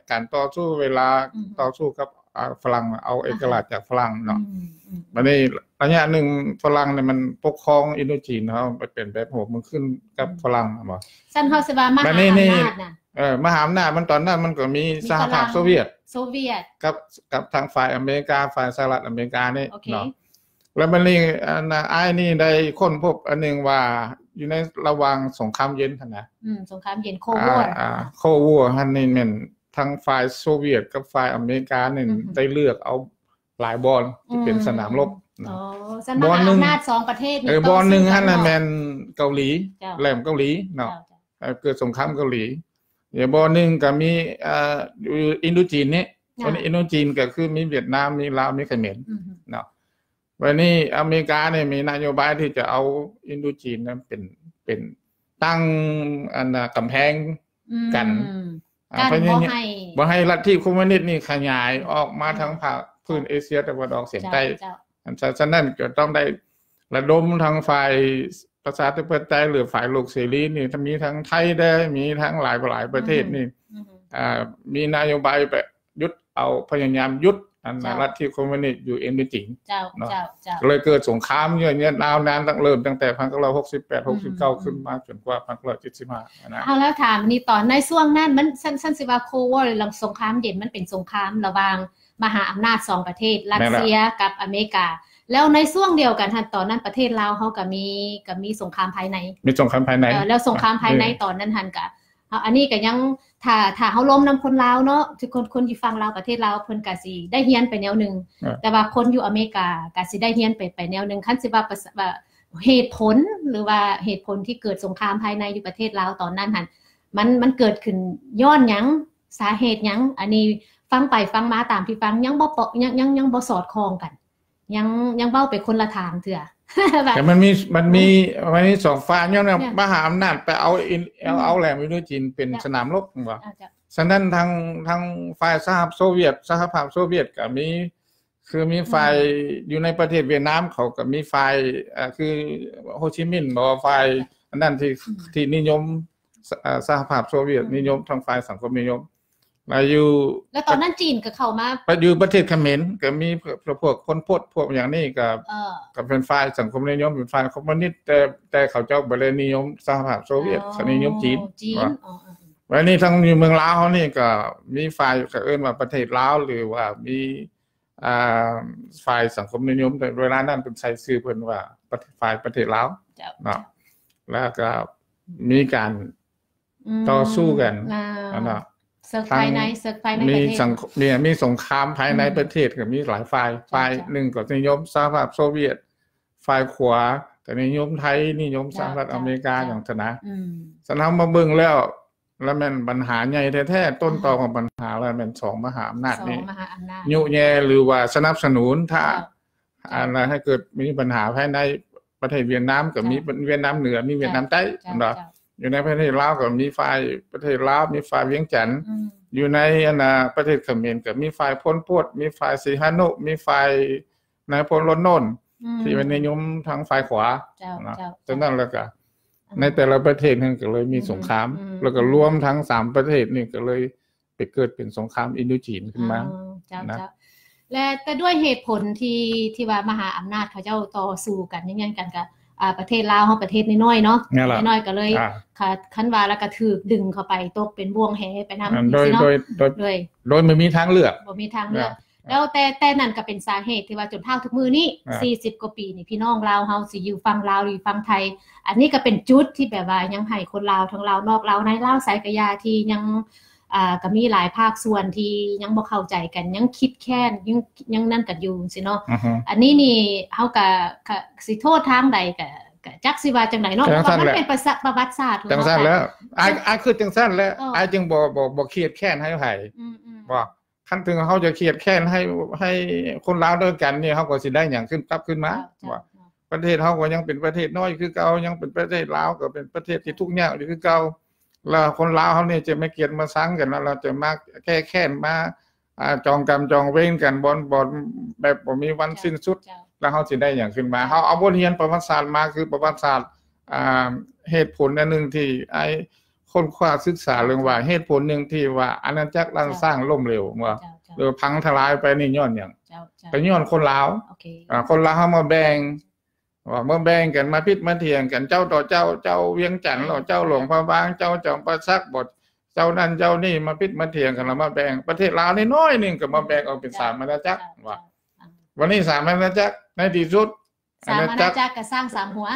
ເຈົ້າ ເຈົ້າ ການຕໍ່ສູ້ ເວລາ ອືຮຶ ຕໍ່ສູ້ກັບ ອາ ຝຣັ່ງ ເອົາເອກະລາດ ອາຮະ ຈາກຝຣັ່ງເນາະ. ອືມ ອືມ ບາດນີ້ໄລຍະໜຶ່ງຝຣັ່ງນີ້ມັນປົກຄອງອິນໂດຈີນເຮົາ ໄປເປັນແບບຮ່ວມມືຂຶ້ນກັບ ອືມ ຝຣັ່ງບໍ. ຊັ້ນເຮົາຊິວ່າມະຫາອຳນາດນະ ເອີ ມະຫາອຳນາດມັນຕອນນັ້ນມັນກໍມີ ມີ ສະຫະພາບໂຊວຽດ ໂຊວຽດ ກັບ ກັບທາງຝ່າຍອາເມລິກາ ຝ່າຍສະຫະລັດອາເມລິການີ້ ໂອເຄ ເນາະ. ແລ້ວບັດນີ້ ອັນ ອ້າຍນີ້ໄດ້ຄົ້ນພົບອັນໜຶ່ງວ່າ ຢູ່ໃນລະຫວ່າງສົງຄາມເຢັນຫັ້ນນະ ອືມ ສົງຄາມເຢັນ ໂຄວ ອາ ໂຄວ ຫັ້ນນີ້ແມ່ນ ທັງຝ່າຍໂຊວຽດກັບຝ່າຍອາເມລິການີ້ ອືຮຶ ໄດ້ເລືອກເອົາຫຼາຍບ່ອນທີ່ເປັນ ອືມ ສະໜາມລົບນະ. ອໍ ຊັ້ນມະຫາອຳນາດສອງປະເທດນີ້ ເອີ ຕໍ່ສູ້ກັນ ບ່ອນໜຶ່ງຫັ້ນນະ ເນາະ ແມ່ນເກົາຫຼີ ເຈົ້າ ແຫຼມເກົາຫຼີເນາະ ເຈົ້າ ເອີ ເກີດສົງຄາມເກົາຫຼີ. ແລ້ວບ່ອນໜຶ່ງກໍມີ ເອີ ຢູ່ອິນໂດຈີນນີ້ ເຈົ້າ ອັນນີ້ອິນໂດຈີນກໍຄືມີຫວຽດນາມ ມີລາວ ມີຂະເໝນ ອືຮຶ ເນາະ. ບັດນີ້ອາເມລິການີ້ມີນະໂຍບາຍທີ່ຈະເອົາອິນໂດຈີນນັ້ນເປັນ ເປັນຕັ້ງ ອັນ ກຳແພງ ອືມ ກັນ ອ່າ ກັນ ພະຍາຍາມ ບໍ່ໃຫ້ ບໍ່ໃຫ້ລັດທິຄອມມູນິດນີ້ຂະຫຍາຍອອກມາ ເຈົ້າ ທາງພາກພື້ນເອເຊຍຕາເວັນອອກສຽງໃຕ້ ເຈົ້າ ເຈົ້າ ອັນ ສະ ສະນັ້ນກໍຕ້ອງໄດ້ລະດົມທາງຝ່າຍປະຊາທິປະໄຕ ຫຼື ຝ່າຍໂລກເສລີນີ້ ມີທັງໄທເດ້ ມີທັງຫຼາຍ ຫຼາຍປະເທດນີ້ ອືຮຶ ອືຮຶ ອ່າ ມີນະໂຍບາຍໄປ ຢຸດເອົາ ພະຍາຍາມຢຸດ ອັນ ເຈົ້າ ລັດທິຄອມມູນິດຢູ່ອິນໂດຈີນ ເຈົ້າ ເນາະ ເຈົ້າ ເຈົ້າ ກໍເລີຍເກີດສົງຄາມເຍອະຍາວນານ ຕັ້ງ ເລີ່ມຕັ້ງແຕ່ ໜຶ່ງພັນເກົ້າຮ້ອຍຫົກສິບແປດ ອືມ ຫົກສິບເກົ້າ ຂຶ້ນມາຈົນກວ່າ ໜຶ່ງພັນເກົ້າຮ້ອຍເຈັດສິບຫ້າ ຫັ້ນນະ. ເອົາ ແລ້ວຖາມນີ້ ຕອນໃນຊ່ວງນັ້ນມັນ ຊັ້ນ ຊັ້ນຊິວ່າ ໂຄວ ຫຼື ສົງຄາມເຢັນ ມັນເປັນສົງຄາມລະຫວ່າງມະຫາອຳນາດສອງປະເທດ ແມ່ນແລ້ວ ຣັດເຊຍກັບອາເມລິກາ ແລ້ວໃນຊ່ວງດຽວກັນຫັ້ນ ຕອນນັ້ນປະເທດລາວເຮົາກໍມີ ກໍມີສົງຄາມພາຍໃນ ມີສົງຄາມພາຍໃນ ເອີ ແລ້ວສົງຄາມພາຍໃນ ເອີ ຕອນນັ້ນຫັ້ນກໍ ເຮົາ ອັນນີ້ກໍຍັງ ຖ້າ ຖ້າເຮົາລົມນຳຄົນລາວເນາະ ຄືຄົນ ຄົນຢູ່ຝັ່ງລາວ ປະເທດລາວ ເພິ່ນກໍຊິໄດ້ຮຽນໄປແນວໜຶ່ງ ອ່າ ແຕ່ວ່າຄົນຢູ່ອາເມລິກາກໍຊິໄດ້ຮຽນໄປ ໄປແນວໜຶ່ງ. ຄັນຊິວ່າປະ ວ່າເຫດຜົນ ຫຼືວ່າເຫດຜົນທີ່ເກີດສົງຄາມພາຍໃນຢູ່ປະເທດລາວຕອນນັ້ນຫັ້ນ ມັນ ມັນເກີດຂຶ້ນຍ້ອນຫຍັງ? ສາເຫດຫຍັງ? ອັນນີ້ຟັງໄປຟັງມາ ຕາມທີ່ຟັງ ຍັງບໍ່ປະ ຍັງ ຍັງ ຍັງບໍ່ສອດຄ່ອງກັນ. ຍັງ ຍັງເວົ້າໄປຄົນລະທາງເທື່ອ ແບບ ແຕ່ມັນມີ ມັນມີ ມັນມີສອງຝ່າຍ ຍ້ອນວ່າ ເຈົ້າ ມະຫາອຳນາດໄປເອົາອິນ ເອົາ ອືມ ເອົາແຫຼມອິນໂດຈີນເປັນ ເຈົ້າ ສະໜາມລົບ ແມ່ນບໍ່? ອ່າ ເຈົ້າ ສະນັ້ນທາງ ທາງຝ່າຍສະຫະພາບໂຊວຽດ ສະຫະພາບໂຊວຽດກໍມີ ຄືມີ ອືມ ຝ່າຍຢູ່ໃນປະເທດຫວຽດນາມ ເຂົາກໍມີຝ່າຍ ເອີ ຄືໂຮຈິມິນບໍ ຝ່າຍ ເຈົ້າ ອັນນັ້ນທີ່ ອືມ ທີ່ນິຍົມ ສະ ເອີ ສະຫະພາບໂຊວຽດ ອືມ ນິຍົມ ທາງຝ່າຍສັງຄົມນິຍົມ ແລ້ວຢູ່ ແລ້ວຕອນນັ້ນຈີນກໍເຂົ້າມາ ໄປຢູ່ປະເທດຂະເໝນ ກໍມີພວກ ພວກພົນພົດ ພວກຫຍັງນີ້ກໍ ເອີ ກໍເປັນຝ່າຍສັງຄົມນິຍົມ ເປັນຝ່າຍຄອມມູນິດ ແຕ່ ແຕ່ເຂົາເຈົ້າບໍ່ໄດ້ນິຍົມສະຫະພາບໂຊວຽດ ອໍ ເຂົານິຍົມຈີນ ຈີນ ອໍ ອໍ ອໍ ແລ້ວນີ້ທາງຢູ່ເມືອງລາວເຮົານີ້ກໍມີຝ່າຍ ກໍເອີ້ນວ່າປະເທດລາວ ຫຼືວ່າມີ ອ່າ ຝ່າຍສັງຄົມນິຍົມ ແຕ່ເວລານັ້ນເພິ່ນໃສ່ຊື່ເພິ່ນວ່າປະເທດ ຝ່າຍປະເທດລາວ ເຈົ້າ ເນາະ ເຈົ້າ ແລ້ວກໍມີການ ອືມ ຕໍ່ສູ້ກັນ ອ່າ ອັນນະ ເສິກພາຍໃນ ເສິກພາຍໃນປະເທດ ມີສັງ ມີ ມີສົງຄາມພາຍໃນ ອືມ ປະເທດ ກໍມີຫຼາຍຝ່າຍ ເຈົ້າ ຝ່າຍ ເຈົ້າ ໜຶ່ງກໍນິຍົມສະຫະພາບໂຊວຽດ ຝ່າຍຂວາກໍນິຍົມໄທ ນິຍົມ ເຈົ້າ ສະຫະລັດ ເຈົ້າ ອາເມລິກາ ເຈົ້າ ຫຍັງຊັ້ນນະ ອືມ ສະນັ້ນເຮົາມາເບິ່ງແລ້ວ ລະແມ່ນບັນຫາໃຫຍ່ແທ້ໆ ຕົ້ນຕໍຂອງບັນຫາລະແມ່ນສອງມະຫາອຳນາດນີ້ ສອງມະຫາອຳນາດ ຍຸແຍ່ ຫຼືວ່າສະໜັບສະໜູນ ຖ້າ ເຈົ້າ ອັນນັ້ນໃຫ້ເກີດມີບັນຫາພາຍໃນປະເທດຫວຽດນາມ ກໍມີ ເຈົ້າ ຫວຽດນາມເໜືອ ມີຫວຽດນາມໃຕ້ ເຈົ້າ ເຫັນບໍ່? ເຈົ້າ ຢູ່ໃນປະເທດລາວກໍມີຝ່າຍປະເທດລາວ ມີຝ່າຍວຽງຈັນ ອືມ ຢູ່ໃນອັນນ່າປະເທດຂະເໝນກໍມີຝ່າຍພົນພົດ ມີຝ່າຍສີຫານຸ ມີຝ່າຍນາຍພົນລົນໂນນ ອືມ ທີ່ເປັນນິຍົມທາງຝ່າຍຂວາ ເຈົ້າ ເນາະ ເຈົ້າ ເຈົ້າ ສະນັ້ນແລ້ວກໍ ອືມ ໃນແຕ່ລະປະເທດນັ້ນກໍເລີຍມີ ອືມ ສົງຄາມ ອືມ ແລ້ວກໍລວມທັງສາມປະເທດນີ້ກໍເລີຍ ໄປເກີດເປັນສົງຄາມອິນໂດຈີນຂຶ້ນມາ ອໍ ເຈົ້າ ນະ ເຈົ້າ ແລະ ແຕ່ດ້ວຍເຫດຜົນທີ່ ທີ່ວ່າມະຫາອຳນາດເຂົາເຈົ້າຕໍ່ສູ້ກັນ ຍິງຍ່ຽງກັນ ກະ ອ່າ ປະເທດລາວເຮົາປະເທດນ້ອຍໆເນາະ ນ້ອຍໆ ກໍເລີຍ ອ່າ ຄັນ ຄັນວ່າແລ້ວກໍຖືກດຶງເຂົ້າໄປຕົກເປັນບ່ວງແຫໄປນຳ ອ່າ ໂດຍ ໂດຍ ໂດຍ ໂດຍບໍ່ມີທາງເລືອກ ບໍ່ມີທາງເລືອກ ອ່າ ແລ້ວແຕ່ ແຕ່ນັ້ນກໍເປັນສາເຫດທີ່ວ່າຈົນເທົ່າທຸກມື້ນີ້ ອ່າ ສີ່ສິບກວ່າປີນີ້ ພີ່ນ້ອງລາວເຮົາຊິຢູ່ຝັ່ງລາວ ຫຼື ຝັ່ງໄທ ອັນນີ້ກໍເປັນຈຸດທີ່ແບບວ່າຍັງໃຫ້ຄົນລາວ ທັງລາວນອກລາວໃນ ລາວໃສກໍຢ່າ ທີ່ຍັງ ອ່າ ກໍມີຫຼາຍພາກສ່ວນທີ່ຍັງບໍ່ເຂົ້າໃຈກັນ ຍັງຄິດແຄ້ນ ຍັງ ຍັງນັ້ນກັນຢູ່ຊີ້ເນາະ ອືຮຶ ອັນນີ້ນີ້ເຮົາກໍ ກໍຊິໂທດທາງໃດ ກໍ ກໍຈັກຊິວ່າຈັ່ງໃດເນາະ ເພາະວ່າມັນເປັນປະສະ ປະຫວັດສາດ ຈັ່ງຊັ້ນແຫຼະ ອ້າຍ ອ້າຍຄິດຈັ່ງຊັ້ນແຫຼະ ເອີ ອ້າຍຈຶ່ງບໍ່ ບໍ່ ບໍ່ຄຽດແຄ້ນໃຫ້ໃຜ ອືມໆ ບໍ່ ຄັນເຖິງເຮົາຈະຄຽດແຄ້ນໃຫ້ ໃຫ້ຄົນລາວດ້ວຍກັນນີ້ ເຮົາກໍຊິໄດ້ຫຍັງຂຶ້ນ ກັບຄືນມາ ເຈົ້າ ເຈົ້າ ວ່າ ເຈົ້າ ປະເທດເຮົາກໍຍັງເປັນປະເທດນ້ອຍຄືເກົ່າ ຍັງເປັນປະເທດລາວ ກໍເປັນປະເທດທີ່ທຸກຍາກຢູ່ຄືເກົ່າ ແລ້ວຄົນລາວເຮົານີ້ຈະມາກຽດມາຊັງກັນ ແລ້ວຈະມາແກ້ແຄ້ນ ມາ ອ່າ ຈອງກຳຈອງເວນກັນ ບໍ່ ບໍ່ ແບບບໍ່ມີວັນ ເຈົ້າ ສິ້ນສຸດ ເຈົ້າ ແລ້ວເຮົາຊິໄດ້ຫຍັງຂຶ້ນມາ? ເຈົ້າ ເຮົາເອົາບົດຮຽນປະຫວັດສາດມາ ຄືປະຫວັດສາດ ອ່າ ເຫດຜົນອັນໜຶ່ງທີ່ອ້າຍຄົ້ນຄວ້າສຶກສາເລື່ອງວ່າ ເຈົ້າ ເຫດຜົນໜຶ່ງທີ່ວ່າອານາຈັກລ້ານ ເຈົ້າ ຊ້າງລົ້ມເຫຼວ ວ່າ ເຈົ້າ ເຈົ້າ ຫຼືພັງທະລາຍໄປນີ້ຍ້ອນຫຍັງ? ເຈົ້າ ເຈົ້າ ກໍຍ້ອນຄົນລາວ ໂອເຄ ອ່າ ຄົນລາວເຮົາມາແບ່ງ ວ່າມາແບ່ງກັນ ມາຜິດມາຖຽງກັນ ເຈົ້າຕໍ່ເຈົ້າ ເຈົ້າວຽງຈັນ ເຈົ້າຫຼວງພະບາງ ເຈົ້າຈອມປາສັກ ບໍ່ ເຈົ້ານັ້ນເຈົ້ານີ້ ມາຜິດມາຖຽງກັນ ແລ້ວມາແບ່ງ ປະເທດລາວນ້ອຍໆໜຶ່ງກໍມາແບ່ງອອກເປັນສາມອານາຈັກ ເຈົ້າ ວ່າ ເຈົ້າ ອ່າ ວັນນີ້ສາມອານາຈັກ ໃນທີ່ສຸດ ສາມອານາຈັກ ອານາຈັກກໍສ້າງສາມຫົວ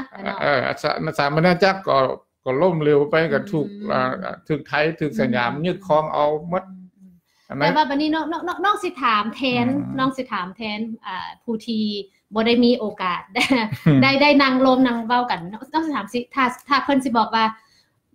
ເອີ ສາມອານາຈັກກໍ ກໍລົ້ມເຫຼວໄປ ກໍຖືກ ອືມ ອ່າ ຖືກໄທ ຖືກສະຫຍາມ ອືມ ຍຶດຄອງເອົາໝົດ ອືມ ອືມ ອັນນັ້ນ ແຕ່ວ່າບັດນີ້ນ້ອງ ນ້ອງ ນ້ອງ ນ້ອງຊິຖາມແທນ ອືມ ນ້ອງຊິຖາມແທນ ອ່າ ຜູ້ທີ່ບໍ່ໄດ້ມີໂອກາດ ອືມ ໄດ້ ໄດ້ນັ່ງລົມນັ່ງເວົ້າກັນ ນ້ອງ ນ້ອງຊິຖາມຊິ ຖ້າ ຖ້າເພິ່ນຊິບອກວ່າ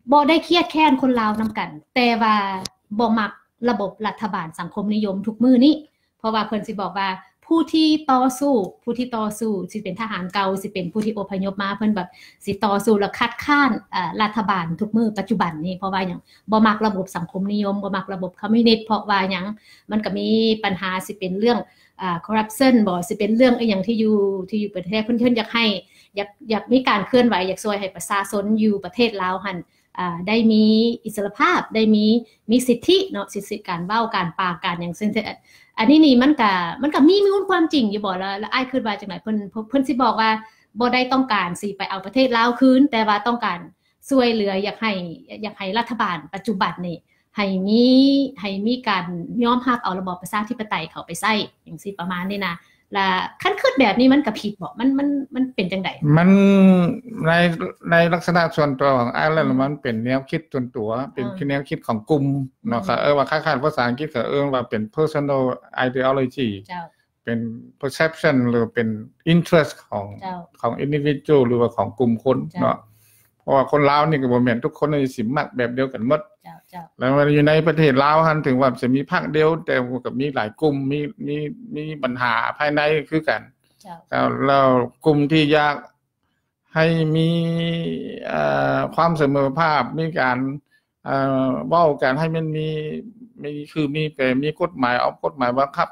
ບໍ່ໄດ້ຄຽດແຄ້ນຄົນລາວນຳກັນ ແຕ່ວ່າບໍ່ມັກລະບົບລັດຖະບານສັງຄົມນິຍົມທຸກມື້ນີ້ ເພາະວ່າເພິ່ນຊິບອກວ່າ ຜູ້ທີ່ຕໍ່ສູ້ ຜູ້ທີ່ຕໍ່ສູ້ ຊິເປັນທະຫານເກົ່າ ຊິເປັນຜູ້ທີ່ອົບພະຍົບມາ ເພິ່ນແບບຊິຕໍ່ສູ້ ແລະ ຄັດຄ້ານ ເອີ ລັດຖະບານທຸກມື້ປັດຈຸບັນນີ້ ເພາະວ່າຫຍັງ? ບໍ່ມັກລະບົບສັງຄົມນິຍົມ ບໍ່ມັກລະບົບຄອມມິວນິດ ເພາະວ່າຫຍັງ? ມັນກໍມີບັນຫາ ຊິເປັນເລື່ອງ ອ່າ ຄໍຣັບຊັນບໍ ຊິເປັນເລື່ອງອີ່ຫຍັງທີ່ຢູ່ ທີ່ຢູ່ປະເທດ ເພິ່ນ ເພິ່ນຢາກໃຫ້ ຢາກ ຢາກມີການເຄື່ອນໄຫວ ຢາກຊ່ວຍໃຫ້ປະຊາຊົນຢູ່ປະເທດລາວຫັ້ນ ອ່າ ໄດ້ມີອິດສະຫຼະພາບ ໄດ້ມີ ມີສິດທິເນາະ ສິດທິການເວົ້າ ການປາກ ການຫຍັງ ເຊິ່ງ ອັນນີ້ນີ້ມັນກະ ມັນກະມີມູນຄວາມຈິງຢູ່ບໍ? ແລ້ວ ແລ້ວອ້າຍຄິດວ່າຈັ່ງໃດ? ເພິ່ນ ເພິ່ນ ເພິ່ນຊິບອກວ່າບໍ່ໄດ້ຕ້ອງການຊິໄປເອົາປະເທດລາວຄືນ ແຕ່ວ່າຕ້ອງການຊ່ວຍເຫຼືອ ຢາກໃຫ້ ຢາກໃຫ້ລັດຖະບານປັດຈຸບັນນີ້ ໃຫ້ມີ ໃຫ້ມີການຍອມຮັບເອົາລະບອບປະຊາທິປະໄຕເຂົ້າໄປໃຊ້ ຈັ່ງຊີ້ປະມານນີ້ນະ ລະຄັນຄິດແບບນີ້ມັນກະຜິດບໍ? ມັນ ມັນ ມັນເປັນຈັ່ງໃດ? ມັນ ໃນ ໃນລັກສະນະສ່ວນຕົວຂອງອ້າຍແລ້ວ ອືມ ມັນເປັນແນວຄິດສ່ວນຕົວ ເປັນ ອ່າ ແນວຄິດຂອງກຸ່ມເນາະ ອືມ ເຂົາເອີ້ນວ່າ ຄ້າຍໆພາສາອັງກິດເຂົາເອີ້ນວ່າເປັນ personal ideology ເຈົ້າ ເປັນ perception ຫຼືເປັນ interest ຂອງ ເຈົ້າ ຂອງ individual ຫຼືວ່າຂອງກຸ່ມຄົນ ເຈົ້າ ເນາະ ເພາະວ່າຄົນລາວນີ້ກໍບໍ່ແມ່ນທຸກຄົນທີ່ຊິມັກແບບດຽວກັນໝົດ ເຈົ້າ ເຈົ້າ ແລ້ວຢູ່ໃນປະເທດລາວຫັ້ນ ເຖິງວ່າຈະມີພັກດຽວ ແຕ່ກໍມີຫຼາຍກຸ່ມ ມີ ມີ ມີບັນຫາພາຍໃນຄືກັນ ເຈົ້າ ແລ້ວກຸ່ມທີ່ຢາກໃຫ້ມີ ເອີ ຄວາມສະເໝີພາບ ມີການ ເອີ ເວົ້າກັນໃຫ້ມັນມີ ມີຄືມີແປ ມີກົດໝາຍ ເອົາກົດໝາຍບັງຄັບ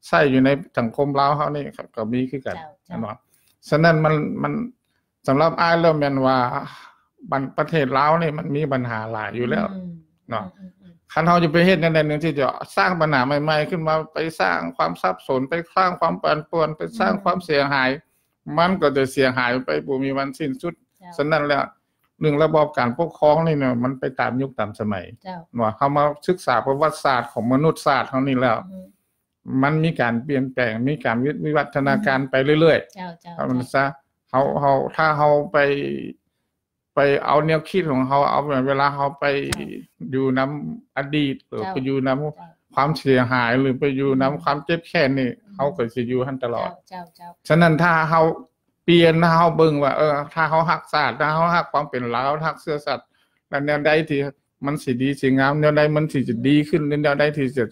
ໃຊ້ຢູ່ໃນສັງຄົມລາວເຮົານີ້ ກໍມີຄືກັນ ເຈົ້າ ເຈົ້າ ແມ່ນບໍ່? ສະນັ້ນມັນ ມັນ ສຳລັບອ້າຍແລ້ວແມ່ນວ່າ ບັນ ປະເທດລາວນີ້ມັນມີບັນຫາຫຼາຍຢູ່ແລ້ວ ອືມ ເນາະ ອືມ ອືມ ອືມ ຄັນເຮົາຈະໄປເຮັດແນວໃດໜຶ່ງທີ່ຈະສ້າງບັນຫາໃໝ່ໆຂຶ້ນມາ ໄປສ້າງຄວາມສັບສົນ ໄປສ້າງຄວາມປັ່ນປ່ວນ ໄປສ້າງ ອືມ ຄວາມເສຍຫາຍ ມັນກໍຈະເສຍຫາຍໄປບໍ່ມີວັນສິ້ນສຸດ ເຈົ້າ ສະນັ້ນແລ້ວ ເລື່ອງລະບອບການປົກຄອງນີ້ນະ ມັນໄປຕາມຍຸກຕາມສະໄໝ ເຈົ້າ ເນາະ ເຮົາມາສຶກສາປະຫວັດສາດຂອງມະນຸດຊາດເຮົານີ້ແລ້ວ ອືມ ມັນມີການປ່ຽນແປງ ມີການວິ ວິວັດທະນາການ ອືມ ໄປເລື້ອຍໆ ເຈົ້າ ເຈົ້າ ເອົາມັນຊະ ເຮົາ ເຮົາ ຖ້າເຮົາໄປ ໄປເອົາແນວຄິດຂອງເຮົາ ເອົາເວລາເຮົາໄປ ເຈົ້າ ຢູ່ນຳອະດີດ ຫຼື ເຈົ້າ ໄປຢູ່ນຳ ເຈົ້າ ຄວາມເສຍຫາຍ ຫຼື ໄປຢູ່ນຳ ອືມ ຄວາມເຈັບແຄ້ນນີ້ ອືມ ເຮົາກໍຊິຢູ່ຫັ້ນຕະຫຼອດ ເຈົ້າ ເຈົ້າ ເຈົ້າ ສະນັ້ນ ຖ້າເຮົາປ່ຽນ ຖ້າເຮົາເບິ່ງວ່າ ເອີ ຖ້າເຮົາຮັກຊາດ ຖ້າເຮົາຮັກຄວາມເປັນລາວ ຮັກເຊື້ອຊາດ ແລ້ວແນວໃດທີ່ມັນຊິດີຊິງາມ ແນວໃດມັນຊິຈະດີຂຶ້ນ ແນວໃດທີ່ຈະ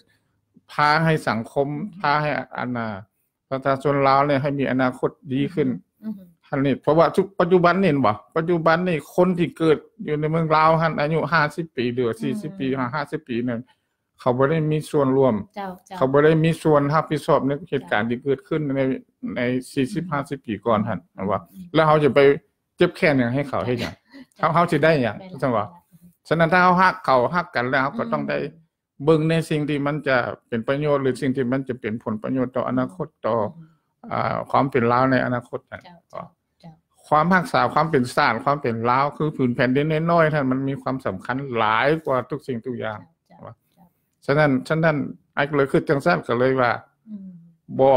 ພາໃຫ້ສັງຄົມ ອືມ ພາໃຫ້ອັນນ່າ ປະຊາຊົນລາວນີ້ໃຫ້ມີອະນາຄົດດີຂຶ້ນ ອືມ ອັນນີ້ ເພາະວ່າ ປັດຈຸບັນນີ້ເຫັນບໍ່ ປັດຈຸບັນນີ້ຄົນທີ່ເກີດຢູ່ໃນເມືອງລາວຫັ້ນ ອາຍຸຫ້າສິບປີ ຫຼືວ່າ ອືມ ສີ່ສິບປີ ຫ້າສິບປີນັ້ນ ເຂົາບໍ່ໄດ້ມີສ່ວນຮ່ວມ ເຈົ້າ ເຈົ້າ ເຂົາບໍ່ໄດ້ມີສ່ວນຮັບຜິດຊອບໃນເຫດການ ເຈົ້າ ທີ່ເກີດຂຶ້ນໃນ ໃນສີ່ສິບ ອືມ ຫ້າສິບປີກ່ອນຫັ້ນ ອືມ ແມ່ນບໍ່? ອືມ ແລ້ວເຮົາຈະໄປເຈັບແຄ້ນຫຍັງໃຫ້ເຂົາ ເຮັດຫຍັງ? ເຈົ້າ ເຮົາ ເຮົາຊິໄດ້ຫຍັງ? ແມ່ນແລ້ວ ຊັ້ນວ່າ ແມ່ນແລ້ວ ສະນັ້ນ ຖ້າເຮົາຮັກເຂົາ ຮັກກັນແລ້ວ ເຮົາກໍ ອືມ ຕ້ອງໄດ້ ເບິ່ງໃນສິ່ງທີ່ມັນຈະເປັນປະໂຫຍດ ຫຼື ສິ່ງທີ່ມັນຈະເປັນຜົນປະໂຫຍດຕໍ່ອະນາຄົດ ອືມ ຕໍ່ ອືມ ອາ ຄວາມເປັນລາວໃນອະນາຄົດນັ້ນ ເຈົ້າ ເຈົ້າ ເຈົ້າ ຄວາມຮັກສາຄວາມເປັນຊາດ ຄວາມເປັນລາວ ຄືຜືນແຜ່ນດິນນ້ອຍໆນັ້ນ ມັນມີຄວາມສຳຄັນຫຼາຍກວ່າທຸກສິ່ງທຸກຢ່າງ ເຈົ້າ ເຈົ້າ ເຈົ້າ ສະນັ້ນ ສະນັ້ນ ອ້າຍກໍເລີຍຄິດຈັ່ງຊັ້ນ ກໍເລີຍວ່າ ອືມ ບໍ່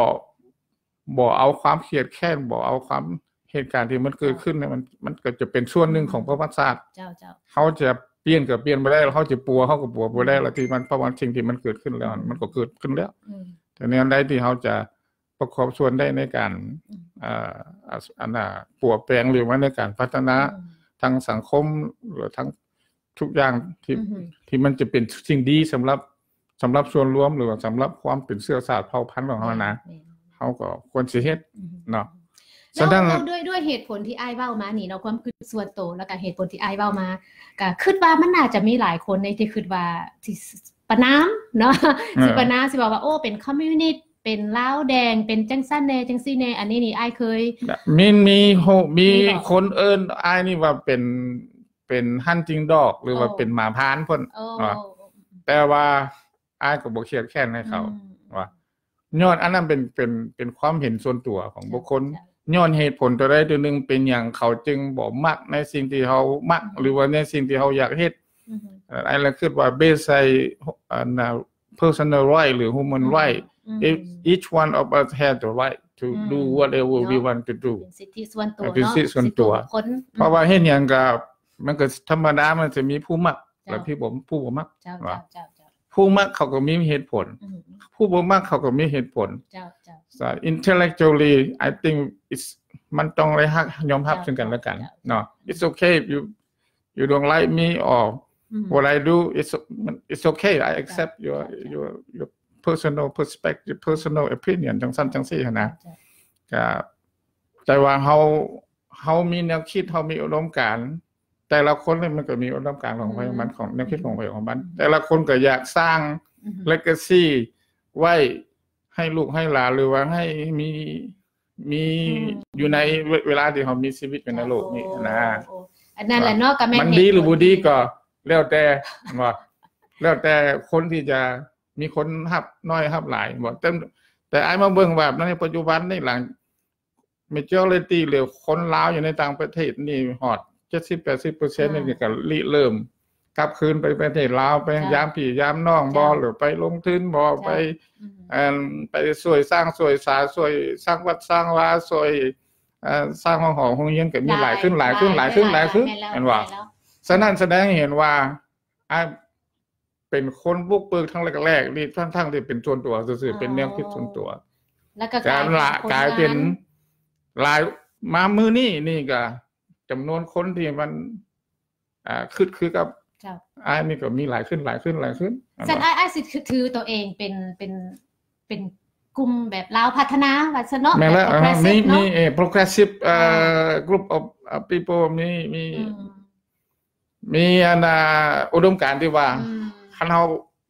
ບໍ່ເອົາຄວາມຄຽດແຄ້ນ ບໍ່ເອົາຄວາມເຫດການທີ່ມັນເກີດຂຶ້ນ ເຈົ້າ ມັນ ມັນກໍຈະເປັນສ່ວນໜຶ່ງຂອງປະຫວັດສາດ ເຈົ້າ ເຈົ້າ ເຮົາຈະປ່ຽນກໍປ່ຽນບໍ່ໄດ້ ເຮົາຈະປົວເຮົາກໍປົວບໍ່ໄດ້ ອືມ ລະທີ່ມັນ ເພາະວ່າສິ່ງທີ່ມັນເກີດຂຶ້ນແລ້ວ ອືມ ມັນກໍເກີດຂຶ້ນແລ້ວ ອືມ ແຕ່ແນວໃດທີ່ເຮົາຈະປະກອບສ່ວນໄດ້ໃນການ ອືມ ເອີ ອັນນ່າ ປົວແປງ ຫຼືວ່າໃນການພັດທະນາ ອືມ ທັງສັງຄົມ ຫຼືທັງ ທຸກຢ່າງທີ່ ອືຮຶ ທີ່ມັນຈະເປັນສິ່ງດີສຳລັບ ສຳລັບສ່ວນລວມ ຫຼືວ່າສຳລັບຄວາມເປັນເຊື້ອຊາດເຜົ່າພັນຂອງເຮົານະ ແມ່ນ ແມ່ນ ເຮົາກໍຄວນຊິເຮັດ ອືຮຶ ເນາະ ແລ້ວ ສະນັ້ນ ແລ້ວດ້ວຍ ດ້ວຍເຫດຜົນທີ່ອ້າຍເວົ້າມານີ້ເນາະ ຄວາມຄິດສ່ວນໂຕ ແລ້ວກະເຫດຜົນທີ່ອ້າຍເວົ້າມາ ກະຄິດວ່າມັນໜ້າຈະມີຫຼາຍຄົນໃນທີ່ຄິດວ່າ ທີ່ ປະນາມເນາະ ເອີ ຊິປະນາມ ຊິບອກວ່າ ໂອ້ ເປັນຄອມມິວນິດ ເປັນລາວແດງ ເປັນຈັ່ງຊັ້ນແດ່ ຈັ່ງຊີ້ແດ່. ອັນນີ້ນີ້ ອ້າຍເຄີຍ ມີ ມີ ມີ ມີບໍ່? ມີຄົນເອີ້ນອ້າຍນີ້ວ່າເປັນ ເປັນ hunting dog ຫຼືວ່າ ໂອ້ ເປັນໝາພານພຸ້ນ ໂອ້ ເນາະ ແຕ່ວ່າອ້າຍກໍບໍ່ຄຽດແຄ້ນໃຫ້ເຂົາ ອືມ ວ່າ ຍ້ອນອັນນັ້ນເປັນ ເປັນ ເປັນຄວາມເຫັນສ່ວນຕົວຂອງບຸກຄົນ ເຈົ້າ ຍ້ອນເຫດຜົນຕົວໃດຕົວໜຶ່ງ ເປັນຫຍັງເຂົາຈຶ່ງບໍ່ມັກໃນສິ່ງທີ່ເຮົາມັກ ອືມ ຫຼືວ່າໃນສິ່ງທີ່ເຮົາຢາກເຮັດ ອືມ ເອີ ອ້າຍລະຄິດວ່າ base ໃສ່ ອັນນ່າ personal right ຫຼື human right ອືມ each one of us has the right to ອືມ do whatever we ເນາະ want to do ເປັນສິດທິສ່ວນຕົວ ເປັນສິດທິສ່ວນຕົວ ເນາະ ເປັນສິດສ່ວນບຸກຄົນ ເພາະວ່າເຮັດຫຍັງກໍ ມັນກໍທຳມະດາ ມັນຈະມີຜູ້ມັກ ເຈົ້າ ແລະ ຜູ້ບໍ່ ຜູ້ບໍ່ມັກ ເຈົ້າ ເຈົ້າ ເຈົ້າ ເຈົ້າ ຜູ້ມັກເຂົາກໍມີເຫດຜົນ ອືມ ຜູ້ບໍ່ມັກເຂົາກໍມີເຫດຜົນ ເຈົ້າ ເຈົ້າ so intellectually I think it's ມັນຕ້ອງໄດ້ຮັກ ຍອມຮັບ ເຈົ້າ ຊຶ່ງກັນແລະກັນ ເຈົ້າ ເນາະ it's okay if you you don't like me or ອືມ what I do, it's it's okay, I accept your your your personal perspective, personal opinion ຈັ່ງຊັ້ນຈັ່ງຊີ້ຫັ້ນນະ ເຈົ້າ ກໍແຕ່ວ່າເຮົາ ເຮົາມີແນວຄິດ ເຮົາມີອຸດົມການ ແຕ່ລະຄົນນີ້ມັນກໍມີອຸດົມການຂອງໃຜຂອງມັນ ອືມ ຂອງແນວຄິດຂອງໃຜຂອງມັນ ອືມ ແຕ່ລະຄົນກໍຢາກສ້າງ ອືມ legacy ໄວ້ໃຫ້ລູກໃຫ້ຫຼານ ຫຼືວ່າໃຫ້ມີ ມີ ອືມ ຢູ່ໃນເວ ເວລາທີ່ເຮົາມີຊີວິດຢູ່ໃນໂລກນີ້ນະ ໂອ້ ອັນນັ້ນແຫຼະເນາະ ກໍແມ່ນ ມັນດີຫຼືບໍ່ດີກໍແລ້ວແຕ່ ແມ່ນບໍ່ ແລ້ວແຕ່ຄົນທີ່ຈະມີຄົນຮັບໜ້ອຍຮັບຫຼາຍ ແຕ່ ແຕ່ອ້າຍມາເບິ່ງວ່າໃນປັດຈຸບັນນີ້ ຫຼັງ majority ຫຼືຄົນລາວຢູ່ໃນຕ່າງປະເທດນີ້ຮອດ ເຈັດສິບແປດສິບເປີເຊັນ ເຈົ້າ ນີ້ກໍລິເລີ່ມກັບຄືນໄປປະເທດລາວ ໄປ ເຈົ້າ ຢາມພີ່ຢາມນ້ອງບໍ ເຈົ້າ ຫຼືໄປລົງທຶນບໍ ເຈົ້າ ໄປ ອືມ ອັນ ໄປຊ່ວຍສ້າງຊ່ວຍສາ ຊ່ວຍສ້າງວັດສ້າງວາ ຊ່ວຍ ເອີ ສ້າງໂຮງ ໂຮງຮຽນ ກໍມີຫຼາຍຂຶ້ນ ຫຼາຍຂຶ້ນ ຫຼາຍຂຶ້ນ ຫຼາຍຂຶ້ນ ແມ່ນບໍ່? ສະນັ້ນສະແດງໃຫ້ເຫັນວ່າ ອາ ເປັນຄົນບຸກເບີກຄັ້ງແລກໆນີ້ ທັງໆທີ່ເປັນສ່ວນຕົວຊື່ໆ ເປັນແນວຄິດສ່ວນຕົວ ແລ້ວກໍກາຍເປັນ ກາຍເປັນຫຼາຍ ມາມື້ນີ້ນີ້ກໍຈຳນວນຄົນທີ່ມັນ ອ່າ ຄຶດຄືກັບ ເຈົ້າ ອ້າຍນີ້ກໍມີຫຼາຍຂຶ້ນ ຫຼາຍຂຶ້ນ ຫຼາຍຂຶ້ນ. ຊັ້ນອ້າຍ ອ້າຍຊິຖືໂຕເອງເປັນ ເປັນ ເປັນກຸ່ມແບບລາວພັດທະນາວ່າຊັ້ນເນາະ ແມ່ນແລ້ວ ແບບ progressive ມີ ເນາະ ມີ ເອີ progressive ເອີ ເຈົ້າ group of people ມີ ມີ ອືມ ມີອັນນ່າ ອຸດົມການທີ່ວ່າ ອືມ ຄັນເຮົາ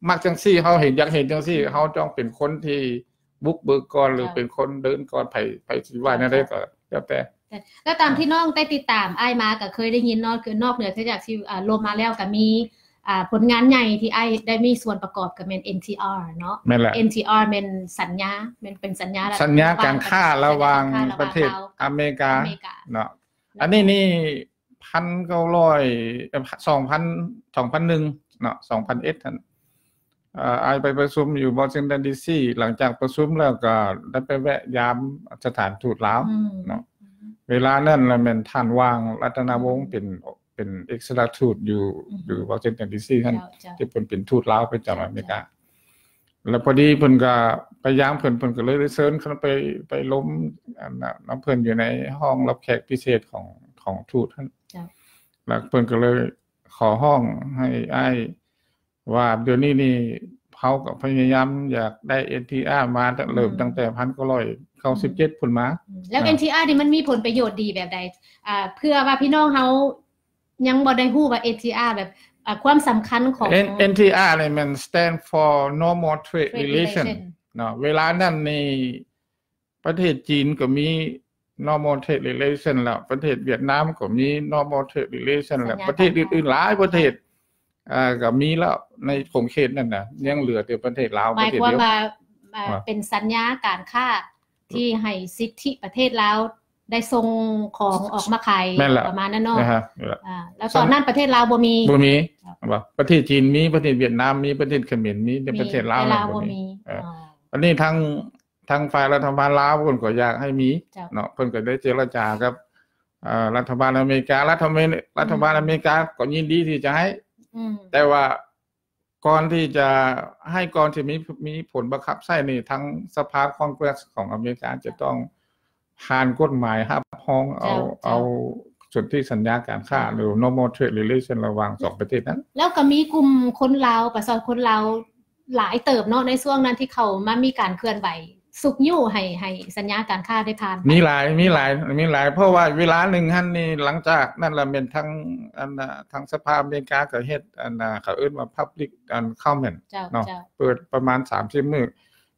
ມັກຈັ່ງຊີ້ ເຮົາເຫັນ ຢາກເຫັນຈັ່ງຊີ້ ອືມ ເຮົາຕ້ອງເປັນຄົນທີ່ບຸກເບີກກ່ອນ ຫຼື ເຈົ້າ ເປັນຄົນເດີນກ່ອນ ໃຜ ໃຜຊິວ່າແນວໃດ ເຈົ້າ ກໍແລ້ວແຕ່. ແລ້ວຕາມທີ່ນ້ອງໄດ້ຕິດຕາມອ້າຍມາ ກໍເຄີຍໄດ້ຍິນເນາະ ຄືນອກເໜືອຈາກທີ່ ອ່າ ລົມມາແລ້ວ ກໍມີ ອ່າ ຜົນງານໃຫຍ່ທີ່ອ້າຍໄດ້ມີສ່ວນປະກອບ ກໍແມ່ນ NTR ເນາະ ແມ່ນແຫຼະ NTR ແມ່ນສັນຍາ ແມ່ນເປັນສັນຍາ ສັນຍາການຄ້າລະຫວ່າງ ລະຫວ່າງປະເທດອາເມລິກາ ອາເມລິກາເນາະ ເຈົ້າ ອັນນີ້ນີ້ ພັນເກົ້າຮ້ອຍ ເອີ ສອງພັນ ສອງພັນໜຶ່ງເນາະ ສອງພັນເອັດຫັ້ນ ເອີ ອ້າຍໄປປະຊຸມຢູ່ວໍຊິງຕັນ ດີຊີ ຫຼັງຈາກປະຊຸມແລ້ວກໍໄດ້ໄປແວະຢາມສະຖານທູດລາວ ອືມ ເນາະ ເວລານັ້ນລະແມ່ນທ່ານ ຫວ່າງ ລັດຕະນະວົງ ອືມ ເປັນ ເປັນເອກອັຄຄະລັດທູດຢູ່ ອືມ ຢູ່ວໍຊິງຕັນ ດີຊີ ຫັ້ນ ເຈົ້າ ເຈົ້າ ທີ່ເພິ່ນເປັນທູດລາວປະຈຳ ເຈົ້າ ອາເມລິກາ ເຈົ້າ ແລ້ວພໍດີເພິ່ນກໍໄປຢາມເພິ່ນ ເພິ່ນກໍເລີຍໄດ້ເຊີນເພິ່ນໄປ ໄປລົມ ອັນນະ ນຳເພິ່ນຢູ່ໃນຫ້ອງຮັບແຂກພິເສດຂອງ ຂອງທູດຫັ້ນ ເຈົ້າ ແລ້ວເພິ່ນກໍເລີຍຂໍຮ້ອງໃຫ້ອ້າຍວ່າ ດຽວນີ້ນີ້ເຮົາກໍພະຍາຍາມຢາກໄດ້ NTR ມາຕັ້ງ ເລີ່ມ ອືມ ຕັ້ງແຕ່ພັນເກົ້າຮ້ອຍເກົ້າສິບເຈັດ ອືມ ພຸ້ນມາ ອືມ ແລ້ວ ອ່າ NTR ນີ້ມັນມີຜົນປະໂຫຍດດີແບບໃດ? ອ່າ ເພື່ອວ່າພີ່ນ້ອງເຮົາ ຍັງບໍ່ໄດ້ຮູ້ວ່າ NTR ແບບ ອ່າ ຄວາມສຳຄັນຂອງ N- NTR ນີ້ແມ່ນ stand for Normal Trade Trade Relation Relation ເນາະ ເວລານັ້ນນີ້ປະເທດຈີນກໍມີ Normal Trade Relation ແລ້ວ ປະເທດຫວຽດນາມກໍມີ Normal Trade Relation ແລ້ວ ສັນຍາ ປະເທດອື່ນໆຫຼາຍປະເທດ ອ່າ ກໍມີແລ້ວ ໃນຂົງເຂດນັ້ນນະ ຍັງເຫຼືອແຕ່ປະເທດລາວ ໝາຍຄວາມວ່າ ປະເທດດຽວ ວ່າ ວ່າ ເປັນສັນຍາການຄ້າທີ່ໃຫ້ສິດທິປະເທດລາວ ໄດ້ສົ່ງຂອງອອກມາຂາຍ ແມ່ນແລ້ວ ປະມານນັ້ນເນາະ ອ່າ ແລ້ວຕອນນັ້ນປະເທດລາວບໍ່ມີ ບໍ່ມີ ເຈົ້າ ວ່າປະເທດຈີນມີ ປະເທດຫວຽດນາມມີ ປະເທດຂະເໝນມີ ແຕ່ປະເທດລາວ ແຕ່ລາວບໍ່ມີ ບໍ່ມີ ເອີ ອ່າ ອັນນີ້ທາງ ທາງຝ່າຍລັດຖະບານລາວເພິ່ນກໍຢາກໃຫ້ມີ ເຈົ້າ ເນາະ ເພິ່ນກໍໄດ້ເຈລະຈາກັບ ເອີ ລັດຖະບານອາເມລິກາ ລັດຖະບານ ອືມ ລັດຖະບານອາເມລິກາກໍຍິນດີທີ່ຈະໃຫ້ ອືມ ແຕ່ວ່າ ກ່ອນທີ່ຈະໃຫ້ ກ່ອນທີ່ມີ ມີຜົນບັງຄັບໃຊ້ນີ້ ທາງສະພາຄອງເກຣສຂອງອາເມລິກາຈະຕ້ອງຜ່ານກົດໝາຍຮັບຮອງເອົາ ເຈົ້າ ເອົາສົນທິສັນຍາການຄ້າ ເຈົ້າ ຫຼື normal trade relation ລະຫວ່າງສອງປະເທດນັ້ນ. ແລ້ວກໍມີກຸ່ມຄົນລາວ ປະຊາຊົນລາວຫຼາຍເຕີບເນາະ ໃນຊ່ວງນັ້ນທີ່ເຂົາມາມີການເຄື່ອນໄຫວ ຊຸກຍູ້ໃຫ້ ໃຫ້ສັນຍາການຄ້າໄດ້ຜ່ານໄປ? ມີຫຼາຍ ມີຫຼາຍ ມີຫຼາຍ ເພາະວ່າເວລາໜຶ່ງຫັ້ນນີ້ ຫຼັງຈາກນັ້ນລະແມ່ນທາງ ອັນນ່າ ທາງສະພາອາເມລິກາກໍເຮັດ ອັນນ່າ ເຂົາເອີ້ນວ່າ Public ອັນ Comment ເຈົ້າ ເນາະ ເຈົ້າ ເປີດປະມານສາມສິບມື້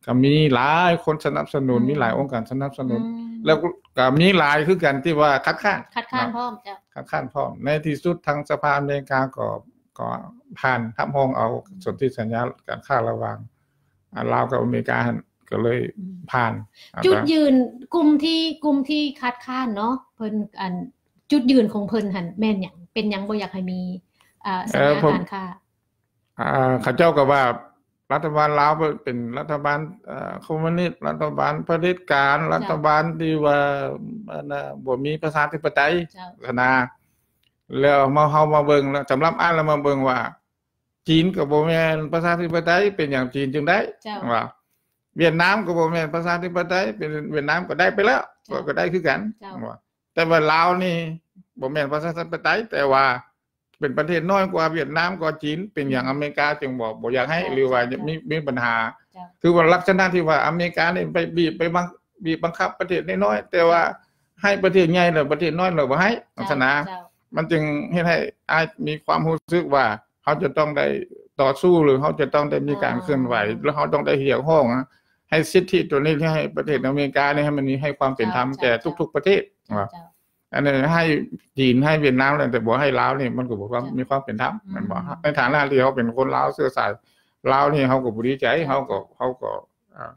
ກໍມີຫຼາຍຄົນສະໜັບສະໜູນ ອືມ ມີຫຼາຍອົງການສະໜັບສະໜູນ ອືມ ແລ້ວກໍມີຫຼາຍຄືກັນທີ່ວ່າຄັດຄ້ານ ຄັດຄ້ານ ເນາະ ພ້ອມ ເຈົ້າ ຄັດຄ້ານພ້ອມ. ໃນທີ່ສຸດທາງສະພາອາເມລິກາກໍ ກໍຜ່ານ ຮັບຮອງເອົາ ອືມ ສົນທິສັນຍາການຄ້າລະຫວ່າງ ອາ ລາວກັບອາເມລິກາຫັ້ນ ກໍເລີຍ ອືມ ຜ່ານ. ຈຸດຢືນ ກຸ່ມທີ່ ກຸ່ມທີ່ຄັດຄ້ານເນາະ ເພິ່ນ ອັນ ຈຸດຢືນຂອງເພິ່ນຫັ້ນແມ່ນຫຍັງ? ເປັນຫຍັງບໍ່ຢາກໃຫ້ມີ ອາ ສັນຍາການຄ້າ? ອາ ເຂົາເຈົ້າກໍວ່າລັດຖະບານລາວເປັນລັດຖະບານ ເອີ ຄອມມູນິດ ລັດຖະບານຜະເດັດການ ເຈົ້າ ລັດຖະບານທີ່ວ່າ ອັນນ່າ ບໍ່ມີປະຊາທິປະໄຕ ເຈົ້າ ຫັ້ນນະ. ແລ້ວມາ ເຮົາມາເບິ່ງ ແລ້ວສຳລັບອ້າຍລະມາເບິ່ງວ່າ ຈີນກໍບໍ່ແມ່ນປະຊາທິປະໄຕ ເປັນຫຍັງຈີນຈຶ່ງໄດ້? ເຈົ້າ ວ່າຫວຽດນາມກໍບໍ່ແມ່ນປະຊາທິປະໄຕ ເປັນຫວຽດນາມກໍໄດ້ໄປແລ້ວ ເຈົ້າ ກໍໄດ້ຄືກັນ ເຈົ້າ ວ່າ ແຕ່ວ່າລາວນີ້ບໍ່ແມ່ນປະຊາທິປະໄຕ ແຕ່ວ່າເປັນປະເທດນ້ອຍກວ່າຫວຽດນາມ ກວ່າຈີນ ເປັນຫຍັງອາເມລິກາຈຶ່ງບໍ່ ບໍ່ຢາກໃຫ້ ເຈົ້າ ຫຼືວ່າ ເຈົ້າ ມີ ມີບັນຫາ? ເຈົ້າ ຄືວ່າລັກສະນະທີ່ວ່າອາເມລິການີ້ໄປບີບ ໄປບັງ ບີບບັງຄັບປະເທດນ້ອຍໆ ແຕ່ວ່າໃຫ້ປະເທດໃຫຍ່ ແລ້ວປະເທດນ້ອຍແລ້ວບໍ່ໃຫ້ ເຈົ້າ ລັກສະນະ ເຈົ້າ ມັນຈຶ່ງເຮັດໃຫ້ອ້າຍມີຄວາມຮູ້ສຶກວ່າ ເຮົາຈະຕ້ອງໄດ້ຕໍ່ສູ້ ຫຼືເຮົາຈະຕ້ອງໄດ້ມີການ ອໍ ເຄື່ອນໄຫວ ແລ້ວເຮົາຕ້ອງໄດ້ຮຽກຮ້ອງໃຫ້ສິດທິຕົວນີ້ ໃຫ້ປະເທດອາເມລິການີ້ ໃຫ້ມັນມີ ໃຫ້ຄວາມເປັນທຳ ເຈົ້າ ແກ່ ເຈົ້າ ທຸກໆປະເທດ ເຈົ້າ ວ່າ ເຈົ້າ ອັນນີ້ໃຫ້ຈີນ ໃຫ້ຫວຽດນາມແລ້ວ ແຕ່ບໍ່ໃຫ້ລາວນີ້ ມັນກໍບໍ່ ເຈົ້າ ມີຄວາມເປັນທຳ ອືມ ແມ່ນບໍ່? ໃນຖານະທີ່ເຮົາເປັນຄົນລາວ ເຊື້ອສາຍລາວນີ້ ເຮົາກໍບໍ່ດີໃຈ ເຈົ້າ ເຮົາກໍ ເຈົ້າ ເຮົາກໍ ອ່າ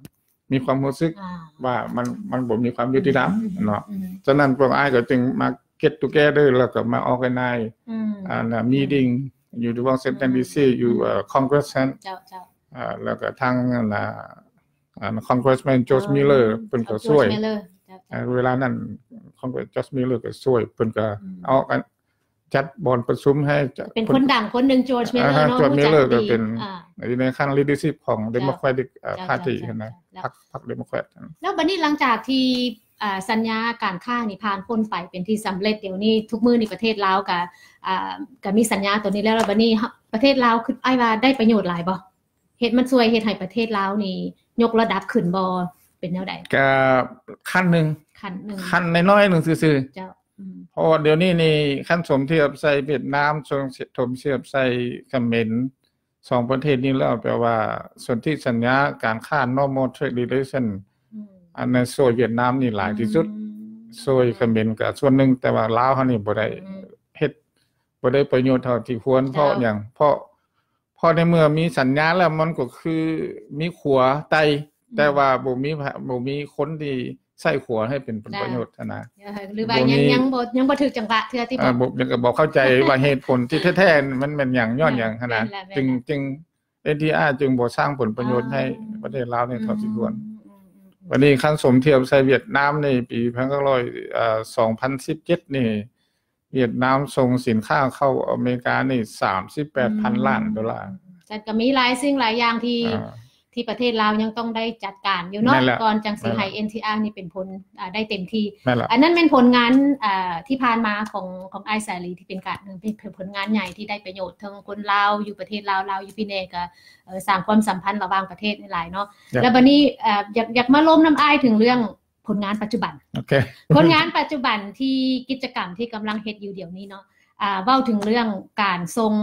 ມີຄວາມຮູ້ສຶກ ອ່າ ວ່າມັນ ມັນບໍ່ມີຄວາມຍຸຕິທຳ ອືມ ເນາະ ອືມ ສະນັ້ນພວກອ້າຍກໍຈຶ່ງມາ get together ແລ້ວກໍມາ organize ອືມ ອັນນ່າ meeting ຢູ່ທີ່ Washington ອືມ D C ຢູ່ ອືມ ເອີ Congress ເຈົ້າ ເຈົ້າ ເອີ ແລ້ວກໍທາງ ອັນນ່າ ອັນ Congressman George ອໍ Miller ເພິ່ນກໍ George ຊ່ວຍ Miller ເຈົ້າ ເຈົ້າ ເອີ ເວລານັ້ນ Congress George Miller ກໍຊ່ວຍ ເພິ່ນກໍ ອືມ ເອົາ ອັນ ຈັດບ່ອນປະຊຸມໃຫ້ ເປັນຄົນດັງຄົນໜຶ່ງ George Miller ເນາະ George Miller ກໍເປັນ ອ່າ ຢູ່ໃນຂັ້ນ leadership ຂອງ ເຈົ້າ Democratic ເຈົ້າ ເອີ ເຈົ້າ Party ເຈົ້າ ຫັ້ນນະ ເຈົ້າ ພັກ ພັກ Democrat ແລ້ວບັດນີ້ຫຼັງຈາກທີ່ ອ່າ ສັນຍາການຄ້ານີ້ຜ່ານພົ້ນໄປເປັນທີ່ສຳເລັດ ດຽວນີ້ທຸກມື້ນີ້ປະເທດລາວກະ ອ່າ ກະມີສັນຍາໂຕນີ້ແລ້ວ ແລ້ວບັດນີ້ປະເທດລາວຄິດອ້າຍວ່າໄດ້ປະໂຫຍດຫຼາຍບໍ່? ເຮັດ ມັນຊ່ວຍເຮັດໃຫ້ປະເທດລາວນີ້ຍົກລະດັບຂຶ້ນບໍ່? ເປັນແນວໃດ? ກະຂັ້ນໜຶ່ງ ຂັ້ນໜຶ່ງ ຂັ້ນນ້ອຍໆໜຶ່ງຊື່ໆ ເຈົ້າ ອືມ ເພາະວ່າດຽວນີ້ນີ້ຄັນສົມທຽບໃສ່ຫວຽດນາມ ສົມທຽບໃສ່ຂະເໝນ ສອງປະເທດນີ້ແລ້ວ ແປວ່າສົນທິສັນຍາການຄ້າ normal trade relation ອືມ ອັນນັ້ນຊ່ວຍຫວຽດນາມນີ້ຫຼາຍທີ່ສຸດ ອືມ ຊ່ວຍຂະເໝນກໍສ່ວນໜຶ່ງ ແຕ່ວ່າລາວເຮົານີ້ບໍ່ໄດ້ ອືມ ເຮັດ ບໍ່ໄດ້ປະໂຫຍດເທົ່າທີ່ຄວນ ເຈົ້າ ເພາະຫຍັງ? ເພາະ ເພາະໃນເມື່ອມີສັນຍາແລ້ວ ມັນກໍຄືມີຂົວໄຕ່ ອືມ ແຕ່ວ່າບໍ່ມີ ບໍ່ມີຄົນທີ່ໃຊ້ຂົວໃຫ້ເປັນປະໂຫຍດຫັ້ນນະ ເຈົ້າ ຫຼືວ່າຍັງ ຍັງບໍ່ ຍັງບໍ່ຖືກຈັງຫວະເທື່ອຕິ ເອີ ບໍ່ ຍັງກໍບໍ່ເຂົ້າໃຈວ່າເຫດຜົນທີ່ແທ້ໆມັນແມ່ນຫຍັງ ຍ້ອນຫຍັງຫັ້ນນະ ແມ່ນແຫຼະ ຈຶ່ງ ຈຶ່ງ ເອັນທີອາ ຈຶ່ງບໍ່ສ້າງຜົນປະໂຫຍດໃຫ້ປະເທດລາວນີ້ເທົ່າທີ່ຄວນ ອືມ ອືມ ອືມ ບັດນີ້ຄັນສົມທຽບໃສ່ຫວຽດນາມໃນປີພັນເກົ້າຮ້ອຍ ເອີ ສອງພັນສິບເຈັດນີ້ ຫວຽດນາມສົ່ງສິນຄ້າເຂົ້າອາເມລິການີ້ສາມສິບແປດພັນລ້ານໂດລາ ອືມ ຊັ້ນກໍມີຫຼາຍສິ່ງຫຼາຍຢ່າງທີ່ ອ່າ ທີ່ປະເທດລາວຍັງຕ້ອງໄດ້ຈັດການຢູ່ເນາະ ແມ່ນແລ້ວ ກ່ອນຈັ່ງຊິໃຫ້ ແມ່ນແລ້ວ ເອັນທີອາ ນີ້ເປັນຜົນ ອ່າ ໄດ້ເຕັມທີ່ ແມ່ນແລ້ວ ອັນນັ້ນແມ່ນຜົນງານ ອ່າ ທີ່ຜ່ານມາຂອງ ຂອງອ້າຍສາລີ ທີ່ເປັນການ ເປັນ ເປັນ ເປັນຜົນງານໃຫຍ່ທີ່ໄດ້ປະໂຫຍດ ເຖິງຄົນລາວຢູ່ປະເທດລາວ ລາວຢູ່ພີແນ່ ກໍ ເອີ ສ້າງຄວາມສຳພັນລະຫວ່າງປະເທດນີ້ຫຼາຍເນາະ ແລ້ວບັດນີ້ ເອີ ຢາກ ຢາກມາລົມນຳອ້າຍເຖິງເລື່ອງ ຜົນງານປັດຈຸບັນ ໂອເຄ ຜົນງານປັດຈຸບັນທີ່ ກິດຈະກຳທີ່ກຳລັງເຮັດຢູ່ດຽວນີ້ເນາະ ອ່າ ເວົ້າເຖິງເລື່ອງການສົ່ງ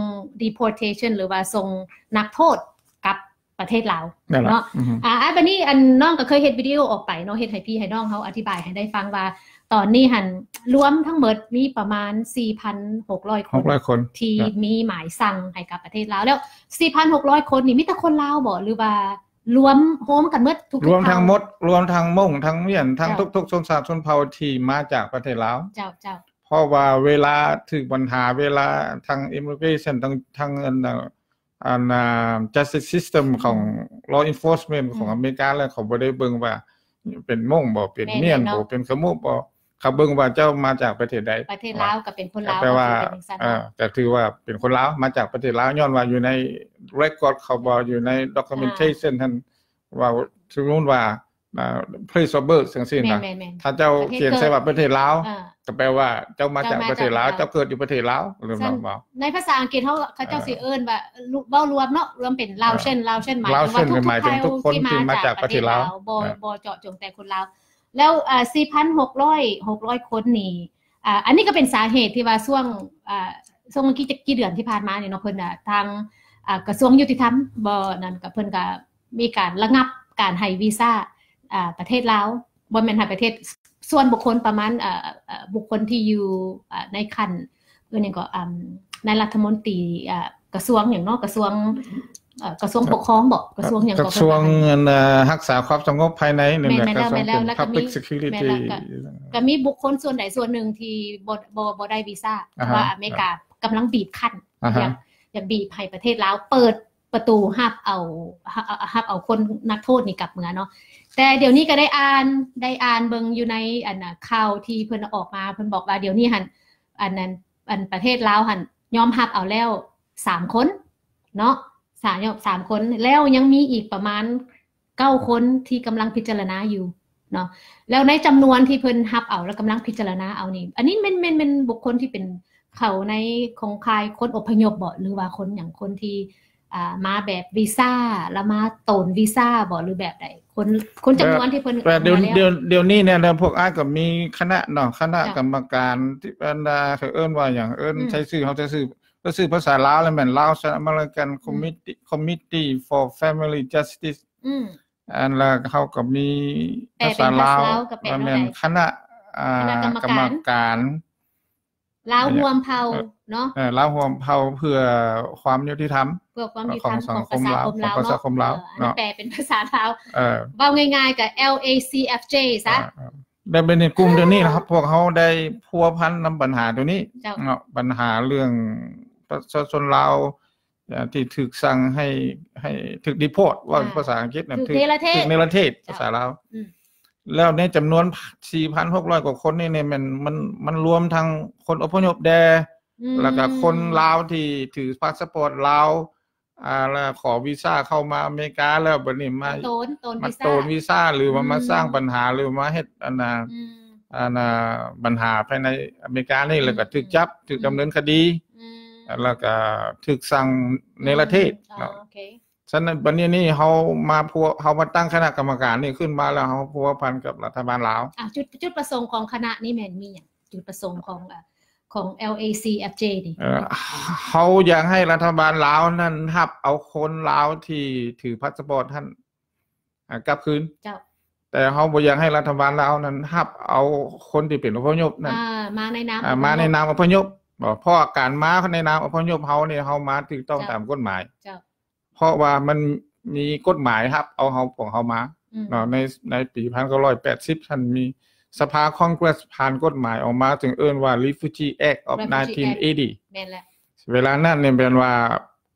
deportation ຫຼືວ່າສົ່ງນັກໂທດກັບປະເທດລາວເນາະ ອືມ ອ່າ ອັນບັດນີ້ ອັນ ນ້ອງກໍເຄີຍເຮັດວິດີໂອອອກໄປເນາະ ເຮັດໃຫ້ພີ່ໃຫ້ນ້ອງເຮົາອະທິບາຍໃຫ້ໄດ້ຟັງວ່າ ຕອນນີ້ຫັ້ນລວມທັງໝົດມີປະມານສີ່ພັນຫົກຮ້ອຍຄົນ ຫົກຮ້ອຍຄົນ ທີ່ມີໝາຍສັ່ງໃຫ້ກັບປະເທດລາວ ແລ້ວສີ່ພັນຫົກຮ້ອຍຄົນນີ້ມີແຕ່ຄົນລາວບໍ່ ຫຼືວ່າ ລວມໂຮມກັນໝົດທຸກໆ ລວມທັງໝົດ ເຜົ່າ ລວມທັງມົ້ງ ທັງມຽນ ທັງ ເຈົ້າ ທຸກໆຊົນຊາດຊົນເຜົ່າທີ່ມາຈາກປະເທດລາວ ເຈົ້າ ເຈົ້າ ເພາະວ່າເວລາຖືກບັນຫາ ເວລາທາງ immigration ທາງ ທາງ ອັນ ອັນ justice system ຂອງ ອືມ law enforcement ຂອງ ອືມ ອາເມລິກາ ແລ້ວເຂົາບໍ່ໄດ້ເບິ່ງວ່າເປັນມົ້ງບໍ່ ເປັນ ແມ່ນ ມຽນ ແມ່ນເນາະ ບໍ່ ເປັນຂະມຸບໍ່ ເຂົາເບິ່ງວ່າເຈົ້າມາຈາກປະເທດໃດ ປະເທດລາວກໍເປັນຄົນລາວ ແປວ່າ ກໍຖືວ່າເປັນຄົນລາວ ມາຈາກປະເທດລາວ ຍ້ອນວ່າຢູ່ໃນ record ເຂົາບໍ່ ຢູ່ໃນ documentation ຫັ້ນ ເວົ້າສົມມຸດວ່າ ອ່າ place of birth ຈັ່ງຊີ້ນະ. ແມ່ນໆໆ ຖ້າເຈົ້າຂຽນໃສ່ວ່າປະເທດລາວ ອ່າ ກໍແປວ່າເຈົ້າມາຈາກປະເທດລາວ ເຈົ້າມາຈາກປະເທດລາວ ເຈົ້າເກີດຢູ່ປະເທດລາວ ຫຼືແບບວ່າ ໃນພາສາອັງກິດເຮົາ ເຂົາເຈົ້າ ເອີ ຊິເອີ້ນວ່າ ເວົ້າລວມເນາະ ລວມເປັນ Laotian Laotian ໝາຍເຖິງວ່າ Laotian ກໍໝາຍເຖິງທຸກຄົນທີ່ມາຈາກປະເທດລາວ ບໍ່ ເອີ ບໍ່ເຈາະຈົງແຕ່ຄົນລາວ. ແລ້ວ ເອີ ສີ່ພັນຫົກຮ້ອຍ ຫົກຮ້ອຍຄົນນີ້ ອ່າ ອັນນີ້ກໍເປັນສາເຫດທີ່ວ່າຊ່ວງ ອ່າ ຊ່ວງບໍ່ກີ່ ຈັກກີ່ເດືອນທີ່ຜ່ານມານີ້ເນາະ ເພິ່ນ ອ່າ ທາງ ອ່າ ກະຊວງຍຸຕິທຳບໍ່ນັ້ນ ກໍເພິ່ນກໍມີການລະງັບການໃຫ້ວີຊາ ອ່າ ປະເທດລາວ ບໍ່ແມ່ນໃຫ້ປະເທດ ສ- ສ່ວນບຸກຄົນປະມານ ເອີ ເອີ ບຸກຄົນທີ່ຢູ່ ອ່າ ໃນຂັ້ນ ເອີ້ນຫຍັງກໍ ອ່າ ໃນລັດຖະມົນຕີ ອ່າ ກະຊວງຫຍັງເນາະ ກະຊວງ ເອີ ກະຊວງປົກຄອງບໍ ກະຊວງຫຍັງກໍ ກະຊວງ ເອີ ຮັກສາຄວາມສະຫງົບພາຍໃນນີ້ແຫຼະ ແມ່ນແລ້ວ ກະຊວງ ແມ່ນແລ້ວ ແລ້ວກໍມີ Public Security ແມ່ນແລ້ວ ກໍ ກໍມີບຸກຄົນສ່ວນໃດສ່ວນໜຶ່ງທີ່ບໍ່ ບໍ່ ບໍ່ໄດ້ວີຊາ ອ່າຮະ ເພາະວ່າອາເມລິກາກຳລັງບີບຄັ້ນ ອ່າຮະ ຢາກ ຢາກບີບໃຫ້ປະເທດລາວເປີດປະຕູຮັບເອົາ ຮັບ ຮັບເອົາຄົນນັກໂທດນີ້ກັບເມືອເນາະ. ແຕ່ດຽວນີ້ກໍໄດ້ອ່ານ ໄດ້ອ່ານເບິ່ງຢູ່ໃນ ອັນ ຂ່າວທີ່ເພິ່ນອອກມາ ເພິ່ນບອກວ່າດຽວນີ້ຫັ້ນ ອັນນັ້ນ ອັນປະເທດລາວຫັ້ນຍອມຮັບເອົາແລ້ວສາມຄົນເນາະ ສາມ ສາມຄົນ ແລ້ວຍັງມີອີກປະມານເກົ້າຄົນທີ່ກຳລັງພິຈາລະນາຢູ່ເນາະ. ແລ້ວໃນຈຳນວນທີ່ເພິ່ນຮັບເອົາ ແລ້ວກຳລັງພິຈາລະນາເອົານີ້ ອັນນີ້ແມ່ນ ແມ່ນ ແມ່ນບຸກຄົນທີ່ເປັນເຂົ້າໃນໂຄງຂ່າຍຄົນອົບພະຍົບບໍ ຫຼືວ່າຄົນຫຍັງ ຄົນທີ່ ອ່າ ມາແບບວີຊາ ແລ້ວມາໂຕນວີຊາບໍ ຫຼືແບບໃດ? ຄົນ ຄົນຈຳນວນທີ່ເພິ່ນ ແຕ່ດຽວ ເອົາມາແລ້ວ ດຽວ ດຽວນີ້ເນຍ ພວກອ້າຍກໍມີຄະນະເນາະ ຄະນະ ເຈົ້າ ກຳມະການທີ່ ອັນ ເອີ້ນວ່າຫຍັງ ເອີ້ນ ອືມ ໃຊ້ຊື່ ເຮົາໃຊ້ຊື່ ກໍຊື່ພາສາລາວແລ້ວແມ່ນ Laos American ອືມ Committee Committee for Family Justice ອືມ ອັນ ແລ້ວເຮົາກໍມີ ແປເປັນພາສາລາວ ພາສາລາວກໍແປວ່າແມ່ນ ວ່າໃດ? ຄະນະ ອ່າ ຄະນະກຳມະການ ກຳມະການ ລາວຮ່ວມເຜົ່າເນາະ ເອີ ລາວຮ່ວມເຜົ່າເພື່ອຄວາມຍຸຕິທຳ ເພື່ອຄວາມຍຸຕິທຳຂອງສັງຄົມລາວ ຂອງປະຊາຄົມລາວ ຂອງປະຊາຄົມລາວເນາະ ເອີ ອັນນີ້ແປເປັນພາສາລາວ ເອີ ເວົ້າງ່າຍໆກໍ ແອລ ເອ ຊີ ເອັຟ ເຈ ຊະ ເອີ ແລ້ວບັດນີ້ກຸ່ມຕົວນີ້ນະ ພວກເຮົາໄດ້ພົວພັນນຳບັນຫາຕົວນີ້ ເຈົ້າ ເນາະ ບັນຫາເລື່ອງປະຊາຊົນລາວ ເອີ ທີ່ຖືກສັ່ງໃຫ້ ໃຫ້ຖືກ deport ເວົ້າ ອ່າ ພາສາອັງກິດນະ ຖືກ ຖືກເນລະເທດ ຖືກເນລະເທດ ເຈົ້າ ພາສາລາວ ອືມ ແລ້ວໃນຈຳນວນສີ່ພັນຫົກຮ້ອຍກວ່າຄົນນີ້ ນີ້ແມ່ນ ມັນ ມັນລວມທັງຄົນອົບພະຍົບແດ່ ອືມ ແລ້ວກໍຄົນລາວທີ່ຖືພາສະປອດລາວ ອ່າ ແລ້ວຂໍວີຊາເຂົ້າມາອາເມລິກາ ແລ້ວບັດນີ້ມາ ມາໂຕນ ໂຕນ ມາ ວີຊາ ໂຕນວີຊາ ຫຼືວ່າ ອືມ ມາສ້າງບັນຫາ ຫຼືມາເຮັດອັນນ່າ ອືມ ອັນນ່າ ບັນຫາພາຍໃນອາເມລິການີ້ ອືມ ແລ້ວກໍຖືກຈັບ ອືມ ຖືກດຳເນີນຄະດີ ອືມ ແລ້ວກໍຖືກສັ່ງເນລະເທດ ອືມ ເນາະ ອໍ ໂອເຄ ສະນັ້ນ ບັດນີ້ນີ້ເຮົາມາພົວ ເຮົາມາຕັ້ງຄະນະກຳມະການນີ້ຂຶ້ນມາແລ້ວ ເຮົາພົວພັນກັບລັດຖະບານລາວ ອ່າ ຈຸດ ຈຸດປະສົງຂອງຄະນະນີ້ແມ່ນມີຫຍັງ? ຈຸດປະສົງຂອງ ເອີ ຂອງ ແອລ ເອ ຊີ ເອັຟ ເຈ ນີ້ ເອີ ເຮົາຢາກໃຫ້ລັດຖະບານລາວນັ້ນຮັບເອົາຄົນລາວທີ່ຖືພາສະປອດຫັ້ນ ອ່າ ກັບຄືນ ເຈົ້າ ແຕ່ເຮົາບໍ່ຢາກໃຫ້ລັດຖະບານລາວນັ້ນຮັບເອົາຄົນທີ່ເປັນອົບພະຍົບນັ້ນ ອ່າ ມາໃນນາມ ອ່າ ອົບພະຍົບ ມາໃນນາມອົບພະຍົບ ເພາະວ່າການມາໃນນາມອົບພະຍົບເຮົານີ້ ເຮົາມາຖືກຕ້ອງ ເຈົ້າ ຕາມກົດໝາຍ ເຈົ້າ ເພາະວ່າມັນມີກົດໝາຍຮັບເອົາເຮົາ ພວກເຮົາມາ ອືມ ເນາະ ໃນ ໃນປີໜຶ່ງພັນເກົ້າຮ້ອຍແປດສິບ ຫັ້ນມີສະພາ Congress ຜ່ານກົດໝາຍອອກມາ ຈຶ່ງເອີ້ນວ່າ Refugee Act of Refugee Act nineteen eighty ແມ່ນແຫຼະ ເວລານັ້ນນີ້ແມ່ນວ່າ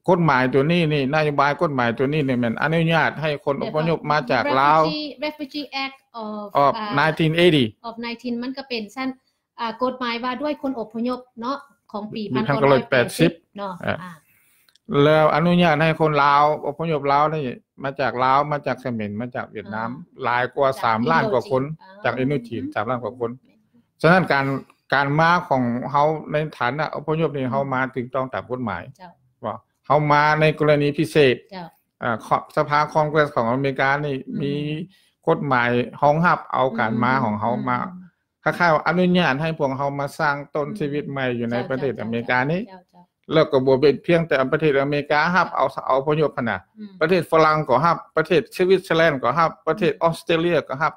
ກົດໝາຍຕົວນີ້ນີ້ ນະໂຍບາຍກົດໝາຍຕົວນີ້ນີ້ແມ່ນອະນຸຍາດໃຫ້ຄົນອົບພະຍົບມາຈາກລາວ Refugee Refugee Act of of ອ່າ nineteen eighty of nineteen ມັນກໍເປັນຊັ້ນ ອ່າ ກົດໝາຍວ່າດ້ວຍຄົນອົບພະຍົບເນາະ ຂອງປີໜຶ່ງພັນເກົ້າຮ້ອຍແປດສິບເນາະ ເອີ ອ່າ ແລ້ວອະນຸຍາດໃຫ້ຄົນລາວ ອົບພະຍົບລາວນີ້ ມາຈາກລາວ ມາຈາກຂະເໝນ ມາຈາກຫວຽດນາມ ອ່າ ຫຼາຍກວ່າສາມລ້ານກວ່າຄົນ ຈາກອິນໂດຈີນ ອ່າ ຈາກອິນໂດຈີນ ສາມລ້ານກວ່າຄົນ ສະນັ້ນການ ການມາຂອງເຮົາໃນຖານະອົບພະຍົບນີ້ ອືມ ເຮົາມາຖືກຕ້ອງຕາມກົດໝາຍ ເຈົ້າ ວ່າເຮົາມາໃນກໍລະນີພິເສດ ເຈົ້າ ເອີ ສະພາ Congress ຂອງອາເມລິການີ້ ອືມ ມີກົດໝາຍຮອງຮັບເອົາການມາຂອງເຮົາມາ ອືມ ຄ້າຍໆວ່າອະນຸຍາດໃຫ້ພວກເຮົາມາສ້າງຕົ້ນ ອືມ ຊີວິດໃໝ່ຢູ່ໃນປະເທດອາເມລິການີ້ ເຈົ້າ ເຈົ້າ ແລ້ວກໍບໍ່ເປັນພຽງແຕ່ປະເທດອາເມລິກາຮັບເອົາ ເອົາອົບພະຍົບຫັ້ນນະ ອືມ ປະເທດຝຣັ່ງກໍຮັບ ປະເທດສະວິດເຊີແລນກໍຮັບ ປະເທດ ອືມ ອອສເຕຣເລຍກໍຮັບ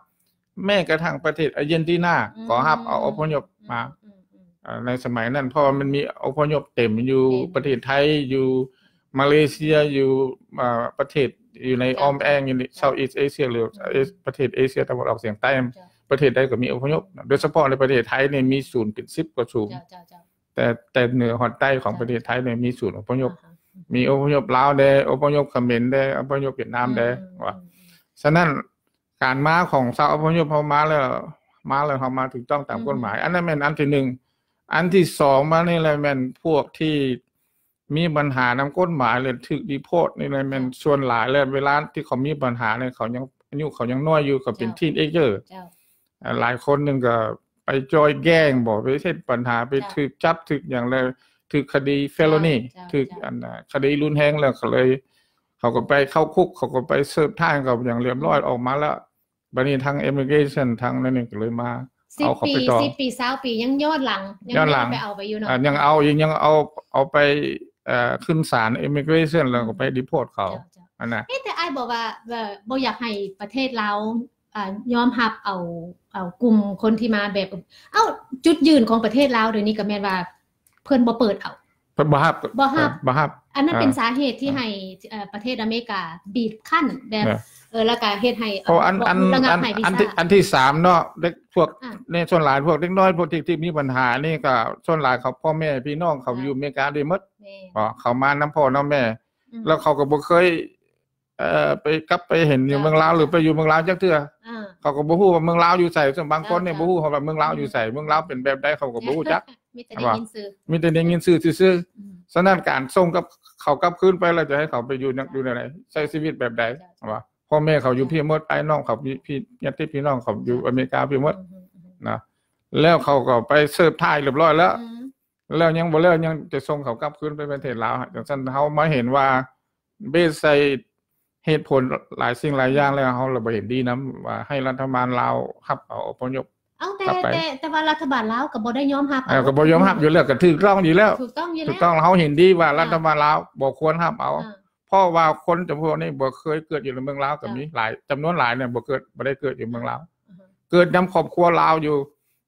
ແມ້ກະທັ່ງປະເທດອາເຈນຕິນາ ອືມ ກໍຮັບເອົາອົບພະຍົບມາ ອືມ ອືມ ອ່າ ໃນສະໄໝນັ້ນ ເພາະວ່າມັນມີອົບພະຍົບເຕັມຢູ່ ແມ່ນ ປະເທດໄທ ຢູ່ມາເລເຊຍ ຢູ່ ອ່າ ປະເທດຢູ່ໃນ ເຈົ້າ ອ້ອມແອ້ງຢູ່ໃນ ເຈົ້າ Southeast Asia ຫຼື ເຈົ້າ ເອ ປະເທດເອເຊຍຕາເວັນອອກສຽງໃຕ້ ເຈົ້າ ປະເທດໃດກໍມີອົບພະຍົບ ໂດຍສະເພາະໃນປະເທດໄທນີ້ມີສູນເປັນສິບກວ່າສູນ ເຈົ້າ ເຈົ້າ ແຕ່ ແຕ່ເໜືອຮອດໃຕ້ຂອງ ເຈົ້າ ປະເທດໄທນີ້ມີສູນອົບພະຍົບ ອ່າຮະ ມີອົບພະຍົບລາວແດ່ ອົບພະຍົບຂະເໝນແດ່ ອົບພະຍົບຫວຽດນາມແດ່ ອືມ ວ່າ ອືມ ສະນັ້ນ ການມາຂອງຊາວອົບພະຍົບເຮົາມາແລ້ວ ມາແລ້ວເຮົາມາຖືກຕ້ອງຕາມ ອືມ ກົດໝາຍ ອັນນັ້ນແມ່ນອັນທີໜຶ່ງ ອັນທີສອງມານີ້ແຫຼະແມ່ນພວກທີ່ມີບັນຫານຳກົດໝາຍ ແລະ ຖືກ deport ນີ້ແຫຼະແມ່ນ ເຈົ້າ ສ່ວນຫຼາຍ ແລະ ເວລາທີ່ເຂົາມີບັນຫານີ້ ເຂົາຍັງ ອາຍຸເຂົາຍັງນ້ອຍຢູ່ ເຂົາເປັນ ເຈົ້າ teenager ເຈົ້າ ອ່າ ຫຼາຍຄົນໜຶ່ງກໍໄປຈອຍແກ້ງບໍ ໄປເຮັດບັນຫາ ໄປ ເຈົ້າ ຖືກຈັບ ຖືກຫຍັງ ແລ້ວຖືກຄະດີ felony ເຈົ້າ ເຈົ້າ ຖືກ ເຈົ້າ ອັນ ຄະດີຮຸນແຮງ ແລ້ວກໍເລີຍ ເຂົາກໍໄປເຂົ້າຄຸກ ເຂົາກໍໄປເສີບທາງ ເຂົາຢ່າງລຽບຮ້ອຍ ອອກມາແລ້ວ ບັດນີ້ທາງ immigration ທາງນັ້ນນີ້ກໍເລີຍມາ ສິບ ເອົາເຂົາ ປີ ໄປຕໍ່ ສິບ ປີ ຊາວ ປີ ຍັງຍ້ອນຫຼັງ ຍັງ ຍ້ອນຫຼັງ ໄປເອົາໄປຢູ່ເນາະ ອ່າ ຍັງເອົາ ຍັງເອົາ ເອົາໄປ ເອີ ຂຶ້ນສານ immigration ແລ້ວກໍໄປ deport ເຂົາ ເຈົ້າ ເຈົ້າ ອັນນະ ເອະ ແຕ່ອ້າຍບອກວ່າ ເອີ ບໍ່ຢາກໃຫ້ປະເທດລາວ ອ່າ ຍອມຮັບເອົາ ເອົາກຸ່ມຄົນທີ່ມາແບບ ເອົ້າ ຈຸດຢືນຂອງປະເທດລາວດຽວນີ້ກໍແມ່ນວ່າ ເພິ່ນບໍ່ເປີດເອົາ ເພິ່ນບໍ່ຮັບ ບໍ່ຮັບ ເອີ ບໍ່ຮັບ ອັນນັ້ນ ອ່າ ເປັນສາເຫດທີ່ ອ່າ ໃຫ້ ເອີ ປະເທດອາເມລິກາບີບຄັ້ນແບບ ເອີ ແລ້ວກໍເຮັດໃຫ້ ເອີ ເພາະອັນ ອັນ ລະງັບໃຫ້ວີຊາ ອັນທີ່ສາມເນາະ ເດັກພວກ ອ່າ ໃນສ່ວນຫຼາຍພວກເດັກນ້ອຍ ພວກທີ່ ທີ່ມີບັນຫານີ້ກໍສ່ວນຫຼາຍເຂົາ ພໍ່ແມ່ພີ່ນ້ອງເຂົາ ອ່າ ຢູ່ອາເມລິກາໄດ້ໝົດ ແມ່ນ ເພາະເຂົາມານຳພໍ່ນຳແມ່ ອືມ ແລ້ວເຂົາກໍບໍ່ເຄີຍ ເອີ ໄປ ກັບໄປເຫັນຢູ່ເມືອງລາວ ເຈົ້າ ຫຼືໄປຢູ່ເມືອງລາວຈັກເທື່ອ ອ່າ ເຂົາກໍບໍ່ຮູ້ວ່າເມືອງລາວຢູ່ໃສ ເຊິ່ງບາງຄົນນີ້ ເຈົ້າ ເຈົ້າ ບໍ່ຮູ້ວ່າເມືອງລາວຢູ່ໃສ ອືມ ເມືອງລາວເປັນແບບໃດ ເຂົາກໍບໍ່ຮູ້ຈັກ ມີແຕ່ໄດ້ຍິນຊື່ ມີແຕ່ໄດ້ຍິນຊື່ຊື່ໆ ອືມ ສະນັ້ນການສົ່ງກັບ ເຂົາກັບຄືນໄປແລ້ວ ຈະໃຫ້ເຂົາໄປຢູ່ ເຈົ້າ ຢູ່ແນວໃດ ໃຊ້ຊີວິດແບບໃດ ເຈົ້າ ວ່າພໍ່ແມ່ເຂົາຢູ່ພີ້ໝົດ ອ້າຍນ້ອງເຂົາ ພີ່ ຍາດຕິພີ່ນ້ອງເຂົາຢູ່ ເຈົ້າ ອາເມລິກາພີ້ໝົດ ອືມ ນະ ແລ້ວເຂົາກໍໄປເສີບຖ່າຍຮຽບຮ້ອຍແລ້ວ ອືມ ແລ້ວຍັງບໍ່ແລ້ວ ຍັງຈະສົ່ງເຂົາກັບຄືນໄປປະເທດລາວ ຈັ່ງຊັ້ນເຮົາມາເຫັນວ່າ ເບສໃສ່ເຫດຜົນຫຼາຍສິ່ງຫຼາຍຢ່າງແລ້ວ ເຮົາລະບໍ່ເຫັນດີນຳວ່າໃຫ້ລັດຖະບານລາວຮັບເອົາອົບພະຍົບ ເອົ້າ ແຕ່ ແຕ່ ແຕ່ວ່າລັດຖະບານລາວກໍບໍ່ໄດ້ຍອມຮັບ ເອີ ກໍບໍ່ຍອມຮັບຢູ່ແລ້ວ ກໍຖືກຕ້ອງຢູ່ແລ້ວ ຖືກຕ້ອງຢູ່ແລ້ວ ຖືກຕ້ອງ ເຮົາເຫັນດີວ່າ ອ່າ ລັດຖະບານລາວບໍ່ຄວນຮັບເອົາ ອ່າ ເພາະວ່າຄົນຈຳພວກນີ້ບໍ່ເຄີຍເກີດຢູ່ໃນເມືອງລາວກໍມີ ເຈົ້າ ຫຼາຍ ຈຳນວນຫຼາຍນີ້ບໍ່ເກີດ ບໍ່ໄດ້ເກີດຢູ່ເມືອງລາວ ອ່າຮະ ເກີດນຳຄອບຄົວລາວຢູ່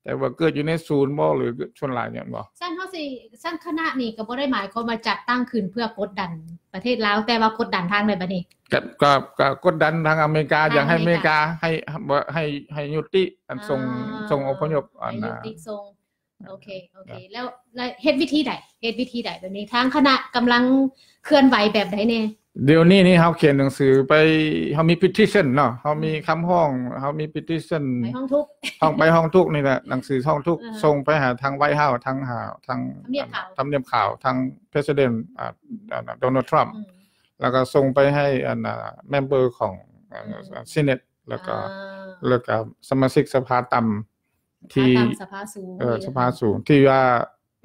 ແຕ່ວ່າເກີດຢູ່ໃນສູນບໍ່ ຫຼືສ່ວນຫຼາຍແມ່ນບໍ່? ຊັ້ນເຮົາຊິ ຊັ້ນຄະນະນີ້ກໍບໍ່ໄດ້ໝາຍຄວາມວ່າຈັດຕັ້ງຂຶ້ນເພື່ອກົດດັນປະເທດລາວ ແຕ່ວ່າກົດດັນທາງໃດບັດນີ້? ກໍ ກໍ ກໍກົດດັນທາງອາເມລິກາ ທາງອາເມລິກາ ຢາກໃຫ້ອາເມລິກາ ໃຫ້ ໃຫ້ ໃຫ້ຍຸຕິອັນສົ່ງ ອ່າ ສົ່ງອົບພະຍົບ ໃຫ້ ອັນ ຍຸຕິສົ່ງ ໂອເຄ ໂອເຄ ແລ້ວ ແລ້ວເຮັດວິທີໃດ? ເຮັດວິທີໃດແບບນີ້? ທາງຄະນະກຳລັງເຄື່ອນໄຫວແບບໃດແດ່? ດຽວນີ້ນີ້ເຮົາຂຽນໜັງສືໄປ ເຮົາມີ petition ເນາະ ເຮົາມີ ອືມ ຄຳຮ້ອງ ເຮົາມີ petition ໄປຮ້ອງທຸກ ຮ້ອງ ໄປຮ້ອງທຸກນີ້ແຫຼະ ໜັງສືຮ້ອງທຸກ ອ່າຮະ ສົ່ງໄປຫາທາງ White House ທາງ ຫາທາງ ທຳນຽບຂາວ ທຳນຽບຂາວ ທາງ President ອ່າ ອ່າ Donald Trump ອືມ ແລ້ວກໍສົ່ງໄປໃຫ້ອັນ ອ່າ member ຂອງ ອືມ Senate ແລ້ວກໍ ອ່າ ແລ້ວກໍສະມາຊິກສະພາຕ່ຳ ທີ່ ສະພາຕ່ຳ ສະພາສູງ ເອີ ນີ້ ສະພາສູງ ທີ່ວ່າ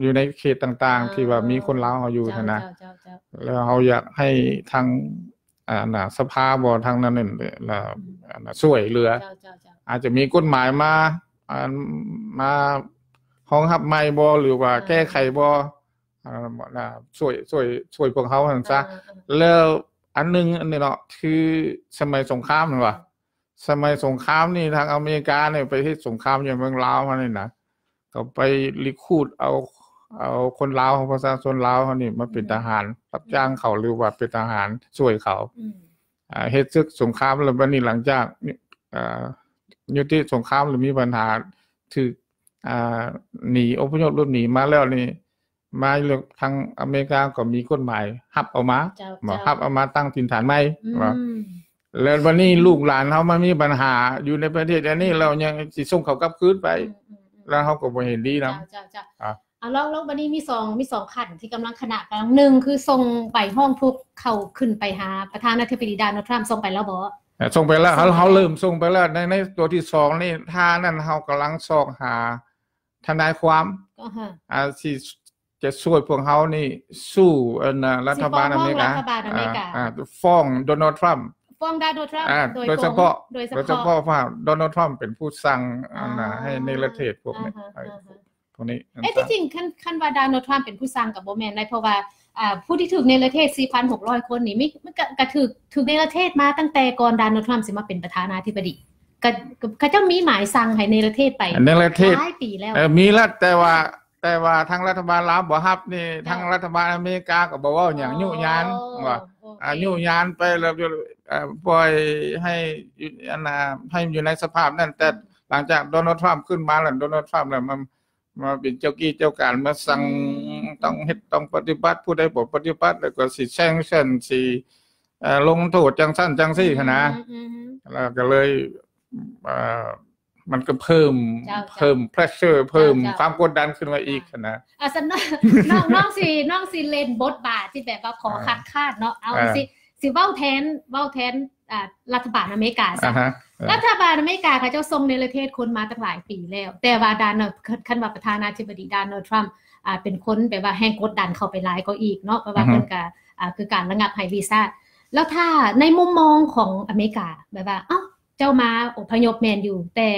ຢູ່ໃນເຂດຕ່າງໆ ອ່າ ທີ່ວ່າມີຄົນລາວເຮົາຢູ່ຫັ້ນນະ ເຈົ້າໆໆ ແລ້ວເຮົາຢາກໃຫ້ທາງ ອ່າ ອັນນະ ສະພາບໍ່ ທາງນັ້ນນັ້ນລະ ອືມ ອັນນະ ຊ່ວຍເຫຼືອ ເຈົ້າໆໆ ອາດຈະມີກົດໝາຍມາ ອ່າ ມາຮອງຮັບໃໝ່ບໍ່ ຫຼືວ່າ ອ່າ ແກ້ໄຂບໍ່ ອ່າ ນະ ຊ່ວຍ ຊ່ວຍ ຊ່ວຍພວກເຮົາຫັ້ນຊະ ອ່າໆໆ ແລ້ວອັນໜຶ່ງອັນນີ້ເນາະ ຄືສະໄໝສົງຄາມແມ່ນບໍ່? ອືມ ສະໄໝສົງຄາມນີ້ ທາງອາເມລິການີ້ໄປເຮັດສົງຄາມຢູ່ເມືອງລາວຫັ້ນນີ້ນະ ກໍໄປ recruit ເອົາ ເອົາຄົນລາວ ເຮົາ ປະຊາຊົນລາວເຮົານີ້ມາເປັນ ອືມ ທະຫານຮັບຈ້າງເຂົາ ຫຼືວ່າເປັນທະຫານຊ່ວຍເຂົາ ອືມ ອ່າ ເຮັດເສິກສົງຄາມ ແລ້ວບັດນີ້ຫຼັງຈາກ ອ່າ ຍຸຕິສົງຄາມ ຫຼືມີບັນຫາ ຖືກ ອ່າ ໜີ ອົບພະຍົບຫຼົບໜີມາແລ້ວນີ້ ມາຢູ່ທາງອາເມລິກາກໍມີກົດໝາຍຮັບເອົາມາ ເຈົ້າ ເຈົ້າ ຮັບເອົາມາຕັ້ງຖິ່ນຖານໃໝ່ ອືມ ວ່າ ແລ້ວບັດນີ້ລູກຫຼານເຮົາມາມີບັນຫາຢູ່ໃນປະເທດອັນນີ້ ແລ້ວຍັງຊິສົ່ງເຂົາກັບຄືນໄປ ອືມໆໆ ແລ້ວເຮົາກໍບໍ່ເຫັນດີນຳ ເຈົ້າໆໆ ອ່າ ອ່າ ລອງ ລອງ ບັດນີ້ມີສອງ ມີສອງຂັ້ນທີ່ກຳລັງ ຄະນະກຳລັງ ໜຶ່ງ ຄືສົ່ງໃບຮ້ອງທຸກເຂົ້າ ຂຶ້ນໄປຫາປະທານາທິບໍດີ Donald Trump ສົ່ງໄປແລ້ວບໍ່? ອ່າ ສົ່ງໄປແລ້ວ ເຮົາ ເຮົາເລີ່ມສົ່ງໄປແລ້ວ ໃນ ໃນຕົວທີສອງນີ້ ຖ້ານັ້ນເຮົາກຳລັງຊອກຫາທະນາຍຄວາມ ອ່າຮະ ອ່າ ຊິ ຈະຊ່ວຍພວກເຮົານີ້ສູ້ ອັນ ລັດຖະບານອາເມລິກາ ຊິຟ້ອງຮ້ອງລັດຖະບານອາເມລິກາ ອ່າ ຟ້ອງ Donald Trump ຟ້ອງ Donald Trump ອ່າ ໂດຍ ໂດຍສະເພາະ ໂດຍສະເພາະ ໂດຍສະເພາະວ່າ Donald Trump ເປັນຜູ້ສັ່ງ ອ່າ ອັນນະ ໃຫ້ negotiate ພວກນີ້ ອ່າຮະ ພວກນີ້ ເອະ ທີ່ຈິງ ຄັນ ຄັນວ່າ Donald Trump ເປັນຜູ້ສັ່ງກໍບໍ່ແມ່ນໄດ໋ ເພາະວ່າ ອ່າ ຜູ້ທີ່ຖືກ negotiate ສີ່ພັນຫົກຮ້ອຍຄົນນີ້ ມີ ມັນກໍ ກໍຖືກ ຖືກ negotiate ມາຕັ້ງແຕ່ກ່ອນ Donald Trump ຊິມາເປັນປະທານາທິບໍດີ ກໍ ກໍ ເຂົາເຈົ້າມີໝາຍສັ່ງໃຫ້ negotiate ໄປ negotiate ຫຼາຍປີແລ້ວ ເອີ ມີແລ້ວ ແຕ່ວ່າ ແຕ່ວ່າທາງລັດຖະບານລາວບໍ່ຮັບນີ້ ເຈົ້າ ທາງລັດຖະບານອາເມລິກາກໍບໍ່ເວົ້າຫຍັງ ອໍ ຍຸຍານ ວ່າ ໂອເຄ ອາ ຍຸຍານໄປແລ້ວ ເອີ ປ່ອຍໃຫ້ ອັນນະ ໃຫ້ຢູ່ໃນສະພາບນັ້ນ ແຕ່ ອືມ ຫຼັງຈາກ Donald Trump ຂຶ້ນມາແລ້ວ Donald Trump ແລ້ວ ມັນ ມາເປັນເຈົ້າກີ້ເຈົ້າການ ມາສັ່ງ ອືມ ຕ້ອງເຮັດ ຕ້ອງປະຕິບັດ ຜູ້ໃດບໍ່ປະຕິບັດ ແລ້ວກໍຊິ sanction ຊິ ເອີ ລົງໂທດຈັ່ງຊັ້ນຈັ່ງຊີ້ຫັ້ນນະ ອືມ ແລ້ວກໍເລີຍ ເອີ ມັນກໍເພີ່ມ ເຈົ້າໆ ເພີ່ມ pressure ເພີ່ມ ເຈົ້າໆ ຄວາມກົດດັນຂຶ້ນມາອີກ ເຈົ້າໆ ຫັ້ນນະ ອ່າ ຊັ້ນ ນ້ອງ ນ້ອງຊິ ນ້ອງຊິເລ່ນບົດບາດທີ່ແບບວ່າຂໍ ອ່າ ຄັດຄ້ານເນາະ ເອົາ ອ່າ ຊິ ຊິເວົ້າແທນ ເວົ້າແທນ ອ່າ ລັດຖະບານອາເມລິກາຊະ ອາຮະ ເອີ ລັດຖະບານອາເມລິກາເຂົາເຈົ້າສົ່ງເນລະເທດຄົນມາຕັ້ງຫຼາຍປີແລ້ວ ແຕ່ວ່າ Donald ຄັນວ່າປະທານາທິບໍດີ Donald Trump ອ່າ ເປັນຄົນແບບວ່າແຮງກົດດັນເຂົ້າໄປຫຼາຍກວ່າອີກເນາະ ເພາະວ່າ ອືຮຶ ເພິ່ນກໍ ອ່າ ຄືການລະງັບໃຫ້ວີຊາ ແລ້ວຖ້າໃນມຸມມອງຂອງອາເມລິກາ ແບບວ່າ ເອົ້າ ເຈົ້າມາອົບພະຍົບແມ່ນຢູ່ ແຕ່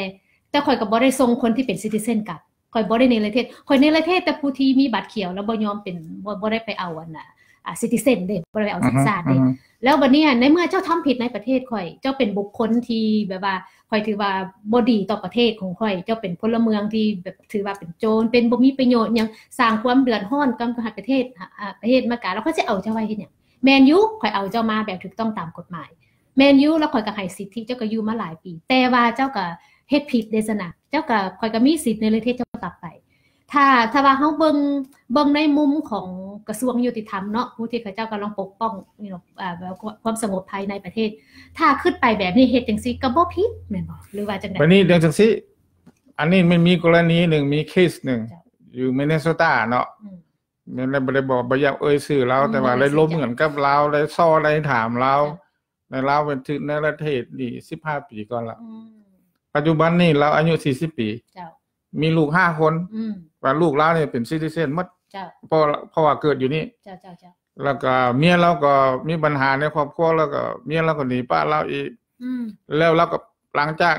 ແຕ່ຂ້ອຍກໍບໍ່ໄດ້ສົ່ງຄົນທີ່ເປັນ citizen ກັບ ຂ້ອຍບໍ່ໄດ້ເນລະເທດ ຂ້ອຍເນລະເທດແຕ່ຜູ້ທີ່ມີບັດຂຽວ ແລ້ວບໍ່ຍອມເປັນ ບໍ່ ບໍ່ໄດ້ໄປເອົາອັນນ່າ ອ່າ citizen ເດ້ ບໍ່ໄດ້ໄປເອົາ ອືຮຶ ສັນຊາດເດ້ ອືຮຶ ແລ້ວບັດນີ້ໃນເມື່ອເຈົ້າທຳຜິດໃນປະເທດຂ້ອຍ ເຈົ້າເປັນບຸກຄົນທີ່ແບບວ່າ ຂ້ອຍຖືວ່າບໍ່ດີຕໍ່ປະເທດຂອງຂ້ອຍ ເຈົ້າເປັນພົນລະເມືອງທີ່ແບບຖືວ່າເປັນໂຈນ ເປັນບໍ່ມີປະໂຫຍດຫຍັງ ສ້າງຄວາມເດືອດຮ້ອນກັບປະເທດ ອ່າ ປະເທດອາເມລິກາ ແລ້ວຂ້ອຍຊິເອົາເຈົ້າໄວ້ເຮັດຫຍັງ? ແມ່ນຢູ່ ຂ້ອຍເອົາເຈົ້າມາແບບຖືກຕ້ອງຕາມກົດໝາຍ ແມ່ນຢູ່ ແລ້ວຂ້ອຍກໍໃຫ້ສິດທິເຈົ້າ ກໍຢູ່ມາຫຼາຍປີ ແຕ່ວ່າເຈົ້າກໍເຮັດຜິດເດ້ຊັ້ນນະ ເຈົ້າກໍ ຂ້ອຍກໍມີສິດເນລະເທດເຈົ້າກັບໄປ ຖ້າ ຖ້າວ່າເຮົາເບິ່ງ ເບິ່ງໃນມຸມຂອງກະຊວງຍຸຕິທຳເນາະ ຜູ້ທີ່ເຂົາເຈົ້າກຳລັງປົກປ້ອງ you know ອ່າ ແບບຄວາມສະຫງົບພາຍໃນປະເທດ ຖ້າຄິດໄປແບບນີ້ ເຮັດຈັ່ງຊີ້ກໍບໍ່ຜິດແມ່ນບໍ່ ຫຼືວ່າຈັ່ງໃດ? ບັດນີ້ເລື່ອງຈັ່ງຊີ້ ອັນນີ້ມັນມີກໍລະນີໜຶ່ງ ມີເຄສໜຶ່ງ ເຈົ້າ ຢູ່ Minnesota ເນາະ ອືມ ແມ່ນແລ້ວບໍ່ໄດ້ບອກ ບໍ່ຢາກເອີ່ຍຊື່ລາວ ອືມ ແຕ່ວ່າໄດ້ລົມກັນກັບລາວ ໄດ້ຊໍໄດ້ຖາມລາວ ເຈົ້າ ແລະລາວເປັນຖືກເນລະເທດນີ້ສິບຫ້າປີກ່ອນລະ ອືມ ປັດຈຸບັນນີ້ລາວອາຍຸສີ່ສິບປີ ເຈົ້າ ມີລູກຫ້າຄົນ ອືມ ວ່າລູກລາວນີ້ເປັນ citizen ໝົດ ເຈົ້າ ເພາະ ເພາະວ່າເກີດຢູ່ນີ້ ເຈົ້າ ເຈົ້າ ເຈົ້າ ແລ້ວກໍເມຍລາວກໍມີບັນຫາໃນຄອບຄົວ ແລ້ວກໍເມຍລາວກໍໜີປ້າລາວອີກ ອືມ ແລ້ວລາວກໍ ຫຼັງຈາກ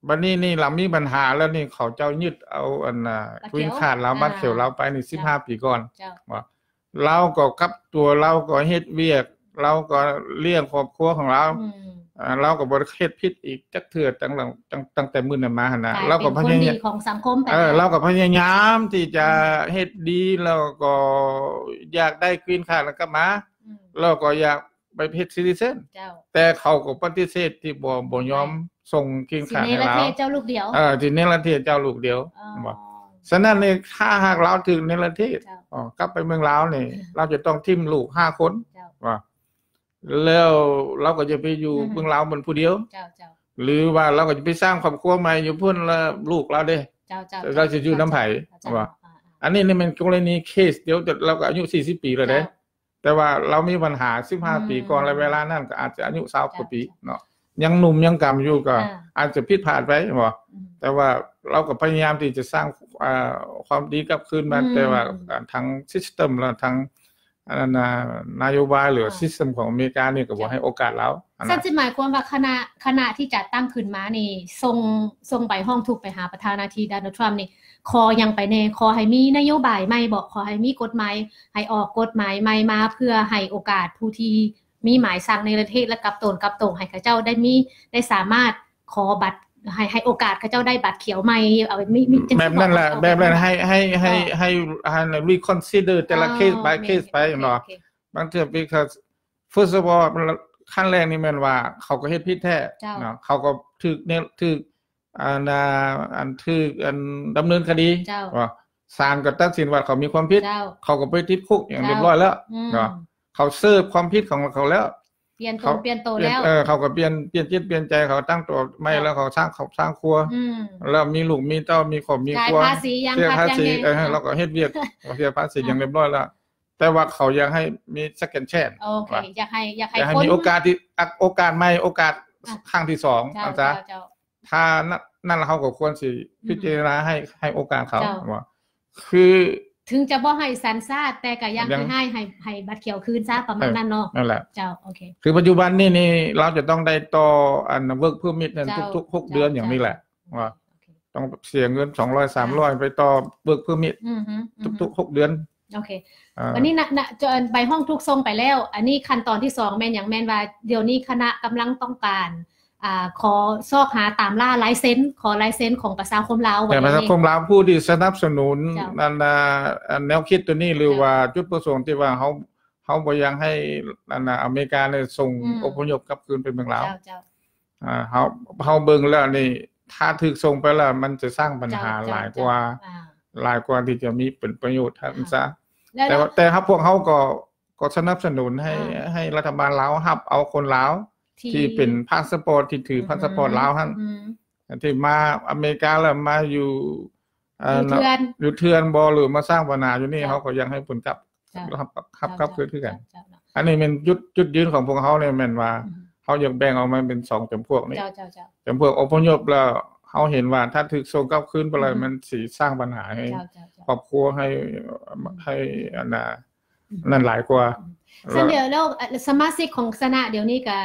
ບັດນີ້ນີ້ລາວມີບັນຫາແລ້ວນີ້ ເຂົາເຈົ້າຍຶດເອົາອັນນ່າ green card ລາວ ບັດຂຽວລາວໄປນີ້ ເຈົ້າ ສິບຫ້າປີກ່ອນ ເຈົ້າ ວ່າລາວກໍກັບຕົວ ລາວກໍເຮັດວຽກ ລາວກໍລ້ຽງຄອບຄົວຂອງລາວ ອືມ ອ່າ ລາວກໍບໍ່ໄດ້ເຮັດຜິດອີກຈັກເທື່ອ ຕັ້ງ ຕັ້ງ ຕັ້ງແຕ່ມື້ນັ້ນມາຫັ້ນນະ ລາວກໍພະຍາຍາມ ເອີ ລາວກໍພະຍາຍາມທີ່ຈະ ອືມ ເຮັດດີ ແລ້ວກໍຢາກໄດ້ green card ນັ້ນກັບມາ ອືມ ແລ້ວກໍຢາກ ໄປເຮັດ citizen ເຈົ້າ ແຕ່ເຂົາກໍປະຕິເສດທີ່ບໍ່ ບໍ່ຍອມ ແມ່ນ ສົ່ງ green card ໃຫ້ລາວ ຊິເນລະເທດເຈົ້າລູກດຽວ ເອີ ຊິເນລະເທດເຈົ້າລູກດຽວ ອໍ ເຫັນບໍ່? ສະນັ້ນນີ້ ຖ້າຫາກລາວຖືກເນລະເທດ ເຈົ້າ ອໍ ກັບໄປເມືອງລາວນີ້ ລາວຈະຕ້ອງຖິ້ມລູກຫ້າຄົນ ເຈົ້າ ວ່າ ແລ້ວລາວກໍຈະໄປຢູ່ ອືຮຶ ເມືອງລາວເປັນຜູ້ດຽວ ເຈົ້າ ເຈົ້າ ຫຼືວ່າລາວກໍຈະໄປສ້າງຄອບຄົວໃໝ່ຢູ່ພຸ້ນ ແລ້ວລູກລາວເດ້ ເຈົ້າ ເຈົ້າ ລາວຈະຢູ່ນຳໃຜ ເຈົ້າ ວ່າ ອ່າໆ ອັນນີ້ນີ້ແມ່ນກໍລະນີເຄສດຽວ ແຕ່ລາວກໍອາຍຸສີ່ສິບປີແລ້ວເດ້ ເຈົ້າ ແຕ່ວ່າລາວມີບັນຫາສິບຫ້າ ອືມ ປີກ່ອນ ແລະເວລານັ້ນກໍອາດຈະອາຍຸຊາວກວ່າປີເນາະ ຍັງໜຸ່ມຍັງກຳຢູ່ ກໍ ອ່າ ອາດຈະຜິດພາດໄປ ແມ່ນບໍ່? ອືມ ແຕ່ວ່າລາວກໍພະຍາຍາມທີ່ຈະສ້າງ ອ່າ ຄວາມດີກັບຄືນມາ ອືມ ແຕ່ວ່າ ອ່າ ທາງ system ແລະທາງ ອັນນັ້ນນະ ນະໂຍບາຍ ຫຼືວ່າ ອ່າ system ຂອງອາເມລິການີ້ກໍບໍ່ໃຫ້ໂອກາດລາວ ອັນນັ້ນ ຊັ້ນຊິໝາຍຄວາມວ່າຄະນະ ຄະນະທີ່ຈັດຕັ້ງຂຶ້ນມານີ້ ສົ່ງ ສົ່ງໃບຮ້ອງທຸກໄປຫາປະທານາທິບໍດີ Donald Trump ນີ້ ຂໍຫຍັງໄປແດ່? ຂໍໃຫ້ມີນະໂຍບາຍໃໝ່ບໍ? ຂໍໃຫ້ມີກົດໝາຍ ໃຫ້ອອກກົດໝາຍໃໝ່ມາ ເພື່ອໃຫ້ໂອກາດຜູ້ທີ່ມີໝາຍສັ່ງເນລະເທດ ແລະ ກັບໂຕນກັບໂຕ ໃຫ້ເຂົາເຈົ້າໄດ້ມີ ໄດ້ສາມາດຂໍບັດ ໃຫ້ ໃຫ້ໂອກາດເຂົາເຈົ້າໄດ້ບັດຂຽວໃໝ່ ເອົາ ມີ ມີ ແບບນັ້ນແຫຼະ ແບບນັ້ນ ໃຫ້ ໃຫ້ ໃຫ້ ເອີ ໃຫ້ ໃຫ້ reconsider ແຕ່ລະ ເອີ case by case ໄປເນາະ ໂອເຄ ໂອເຄ ບາງເທື່ອ because first of all ຂັ້ນແລກນີ້ແມ່ນວ່າເຂົາກໍເຮັດຜິດແທ້ ເຈົ້າ ເນາະ ເຂົາກໍຖືກເນ ຖືກ ອັນ ອັນ ຖືກ ອັນ ດຳເນີນຄະດີ ເຈົ້າ ວ່າສານກໍຕັດສິນວ່າເຂົາມີຄວາມຜິດ ເຈົ້າ ເຂົາກໍໄປຕິດຄຸກຢ່າງ ເຈົ້າ ຮຽບຮ້ອຍແລ້ວ ອືມ ເນາະ ເຂົາເສີບຄວາມຜິດຂອງເຂົາແລ້ວ ປ່ຽນຕົນ ເຂົາ ປ່ຽນໂຕແລ້ວ ເອີ ເຂົາກໍປ່ຽນ ປ່ຽນຈິດປ່ຽນໃຈ ເຂົາຕັ້ງຕົວໃໝ່ ເຈົ້າ ແລ້ວເຂົາສ້າງຄອບ ສ້າງຄົວ ອືມ ແລ້ວມີລູກມີເຕົ້າ ມີຄອບມີຄົວ ຈ່າຍພາສີຢ່າງ ເສຍພາສີ ຄັກຢ່າງແນ່ ເອີ ເຂົາກໍເຮັດວຽກ ເສຍພາສີ ເຈົ້າ ຢ່າງຮຽບຮ້ອຍແລ້ວ ແຕ່ວ່າເຂົາຢາກໃຫ້ມີ second chance ໂອເຄ ວ່າ ຢາກໃຫ້ ຢາກໃຫ້ ຢາກໃຫ້ມີໂອກາດທີ່ ໂອກາດໃໝ່ ໂອກາດ ອ່ະ ຄັ້ງທີສອງ ເຈົ້າ ວ່າຊະ ເຈົ້າ ເຈົ້າ ຖ້ານັ້ນ ນັ້ນເຮົາກໍຄວນຊິ ອືມ ພິຈາລະນາໃຫ້ ໃຫ້ໂອກາດເຂົາ ເຈົ້າ ວ່າ ຄື ເຖິງຈະບໍ່ໃຫ້ສັນຊາດ ແຕ່ກໍຢາກ ຢາກ ໃຫ້ ໃຫ້ ໃຫ້ບັດຂຽວຄືນຊະ ປະມານ ເອີ ນັ້ນເນາະ ນັ້ນແຫຼະ ເຈົ້າ ໂອເຄ ຄືປັດຈຸບັນນີ້ ນີ້ລາວຈະຕ້ອງໄດ້ຕໍ່ອັນ work permit ນັ້ນ ເຈົ້າ ທຸກໆ ຫົກເດືອນ ເຈົ້າ ຢ່າງນີ້ແຫຼະ ເຈົ້າ ວ່າ ໂອເຄ ຕ້ອງເສຍເງິນສອງຮ້ອຍ ສາມຮ້ອຍ ອ່າ ໄປຕໍ່ work permit ອືຮຶ ທຸກໆ ອືຮຶ ຫົກເດືອນ ໂອເຄ ອ່າ ບັດນີ້ນະ ນະ ຈະ ໃບຮ້ອງທຸກສົ່ງໄປແລ້ວ ອັນນີ້ຂັ້ນຕອນທີສອງແມ່ນຫຍັງ? ແມ່ນວ່າດຽວນີ້ຄະນະກຳລັງຕ້ອງການ ອ່າ ຂໍຊອກຫາຕາມລ່າລາຍເຊັນ ຂໍລາຍເຊັນຂອງປະຊາຄົມລາວ ແມ່ນ ປະຊາຄົມລາວ ຜູ້ທີ່ສະໜັບສະໜູນ ເຈົ້າ ອັນ ອັນ ແນວຄິດໂຕນີ້ ເຈົ້າ ຫຼືວ່າຈຸດປະສົງທີ່ວ່າເຮົາ ເຮົາບໍ່ຢາກໃຫ້ ອັນ ອາເມລິການີ້ສົ່ງ ອືມ ອົບພະຍົບກັບຄືນໄປເມືອງລາວ ເຈົ້າ ເຈົ້າ ອ່າ ເຮົາ ເຮົາເບິ່ງແລ້ວນີ້ ຖ້າຖືກສົ່ງໄປແລ້ວ ມັນຈະສ້າງບັນຫາ ເຈົ້າ ເຈົ້າ ຫຼາຍກວ່າ ເຈົ້າ ອ່າ ຫຼາຍກວ່າທີ່ຈະມີເປັນປະໂຫຍດ ອ່າ ຊັ້ນຊະ ແລ້ວ ແຕ່ວ່າ ແຕ່ເຮົາ ພວກເຮົາກໍ ກໍສະໜັບສະໜູນໃຫ້ ອ່າ ໃຫ້ລັດຖະບານລາວຮັບເອົາຄົນລາວ ທີ່ ທີ່ເປັນພາສປອດ ທີ່ຖື ອືມ ພາສປອດລາວຫັ້ນ ອືມ ທີ່ມາອາເມລິກາແລ້ວມາຢູ່ ອ່າ ຢູ່ເຖື່ອນ ຢູ່ເຖື່ອນບໍ ຫຼືມາສ້າງບັນຫາຢູ່ນີ້ ເຈົ້າ ເຮົາກໍຢາກໃຫ້ເພິ່ນກັບ ເຈົ້າ ຮັບ ຮັບກັບຄືນຄືກັນ ເຈົ້າ ເຈົ້າ ເຈົ້າ ອັນນີ້ແມ່ນຈຸດ ຈຸດຢືນຂອງພວກເຮົານີ້ແມ່ນວ່າ ອືມ ຮົາຢາກແບ່ງອອກມາເປັນສອງຈຳພວກນີ້ ເຈົ້າ ເຈົ້າ ເຈົ້າ ຈຳພວກອົບພະຍົບ ແລ້ວເຮົາເຫັນວ່າຖ້າຖືກສົ່ງກັບຄືນໄປແລ້ວ ອືມ ມັນຊິສ້າງບັນຫາໃຫ້ ເຈົ້າ ເຈົ້າ ເຈົ້າ ຄອບຄົວ ໃຫ້ ອືມ ໃຫ້ອັນນ່າ ອືມ ນັ້ນຫຼາຍກວ່າ ອືມ ຊັ້ນແລ້ວ ແລ້ວ ເອີ່ ສະມາຊິກຂອງຄະນະດຽວນີ້ກໍ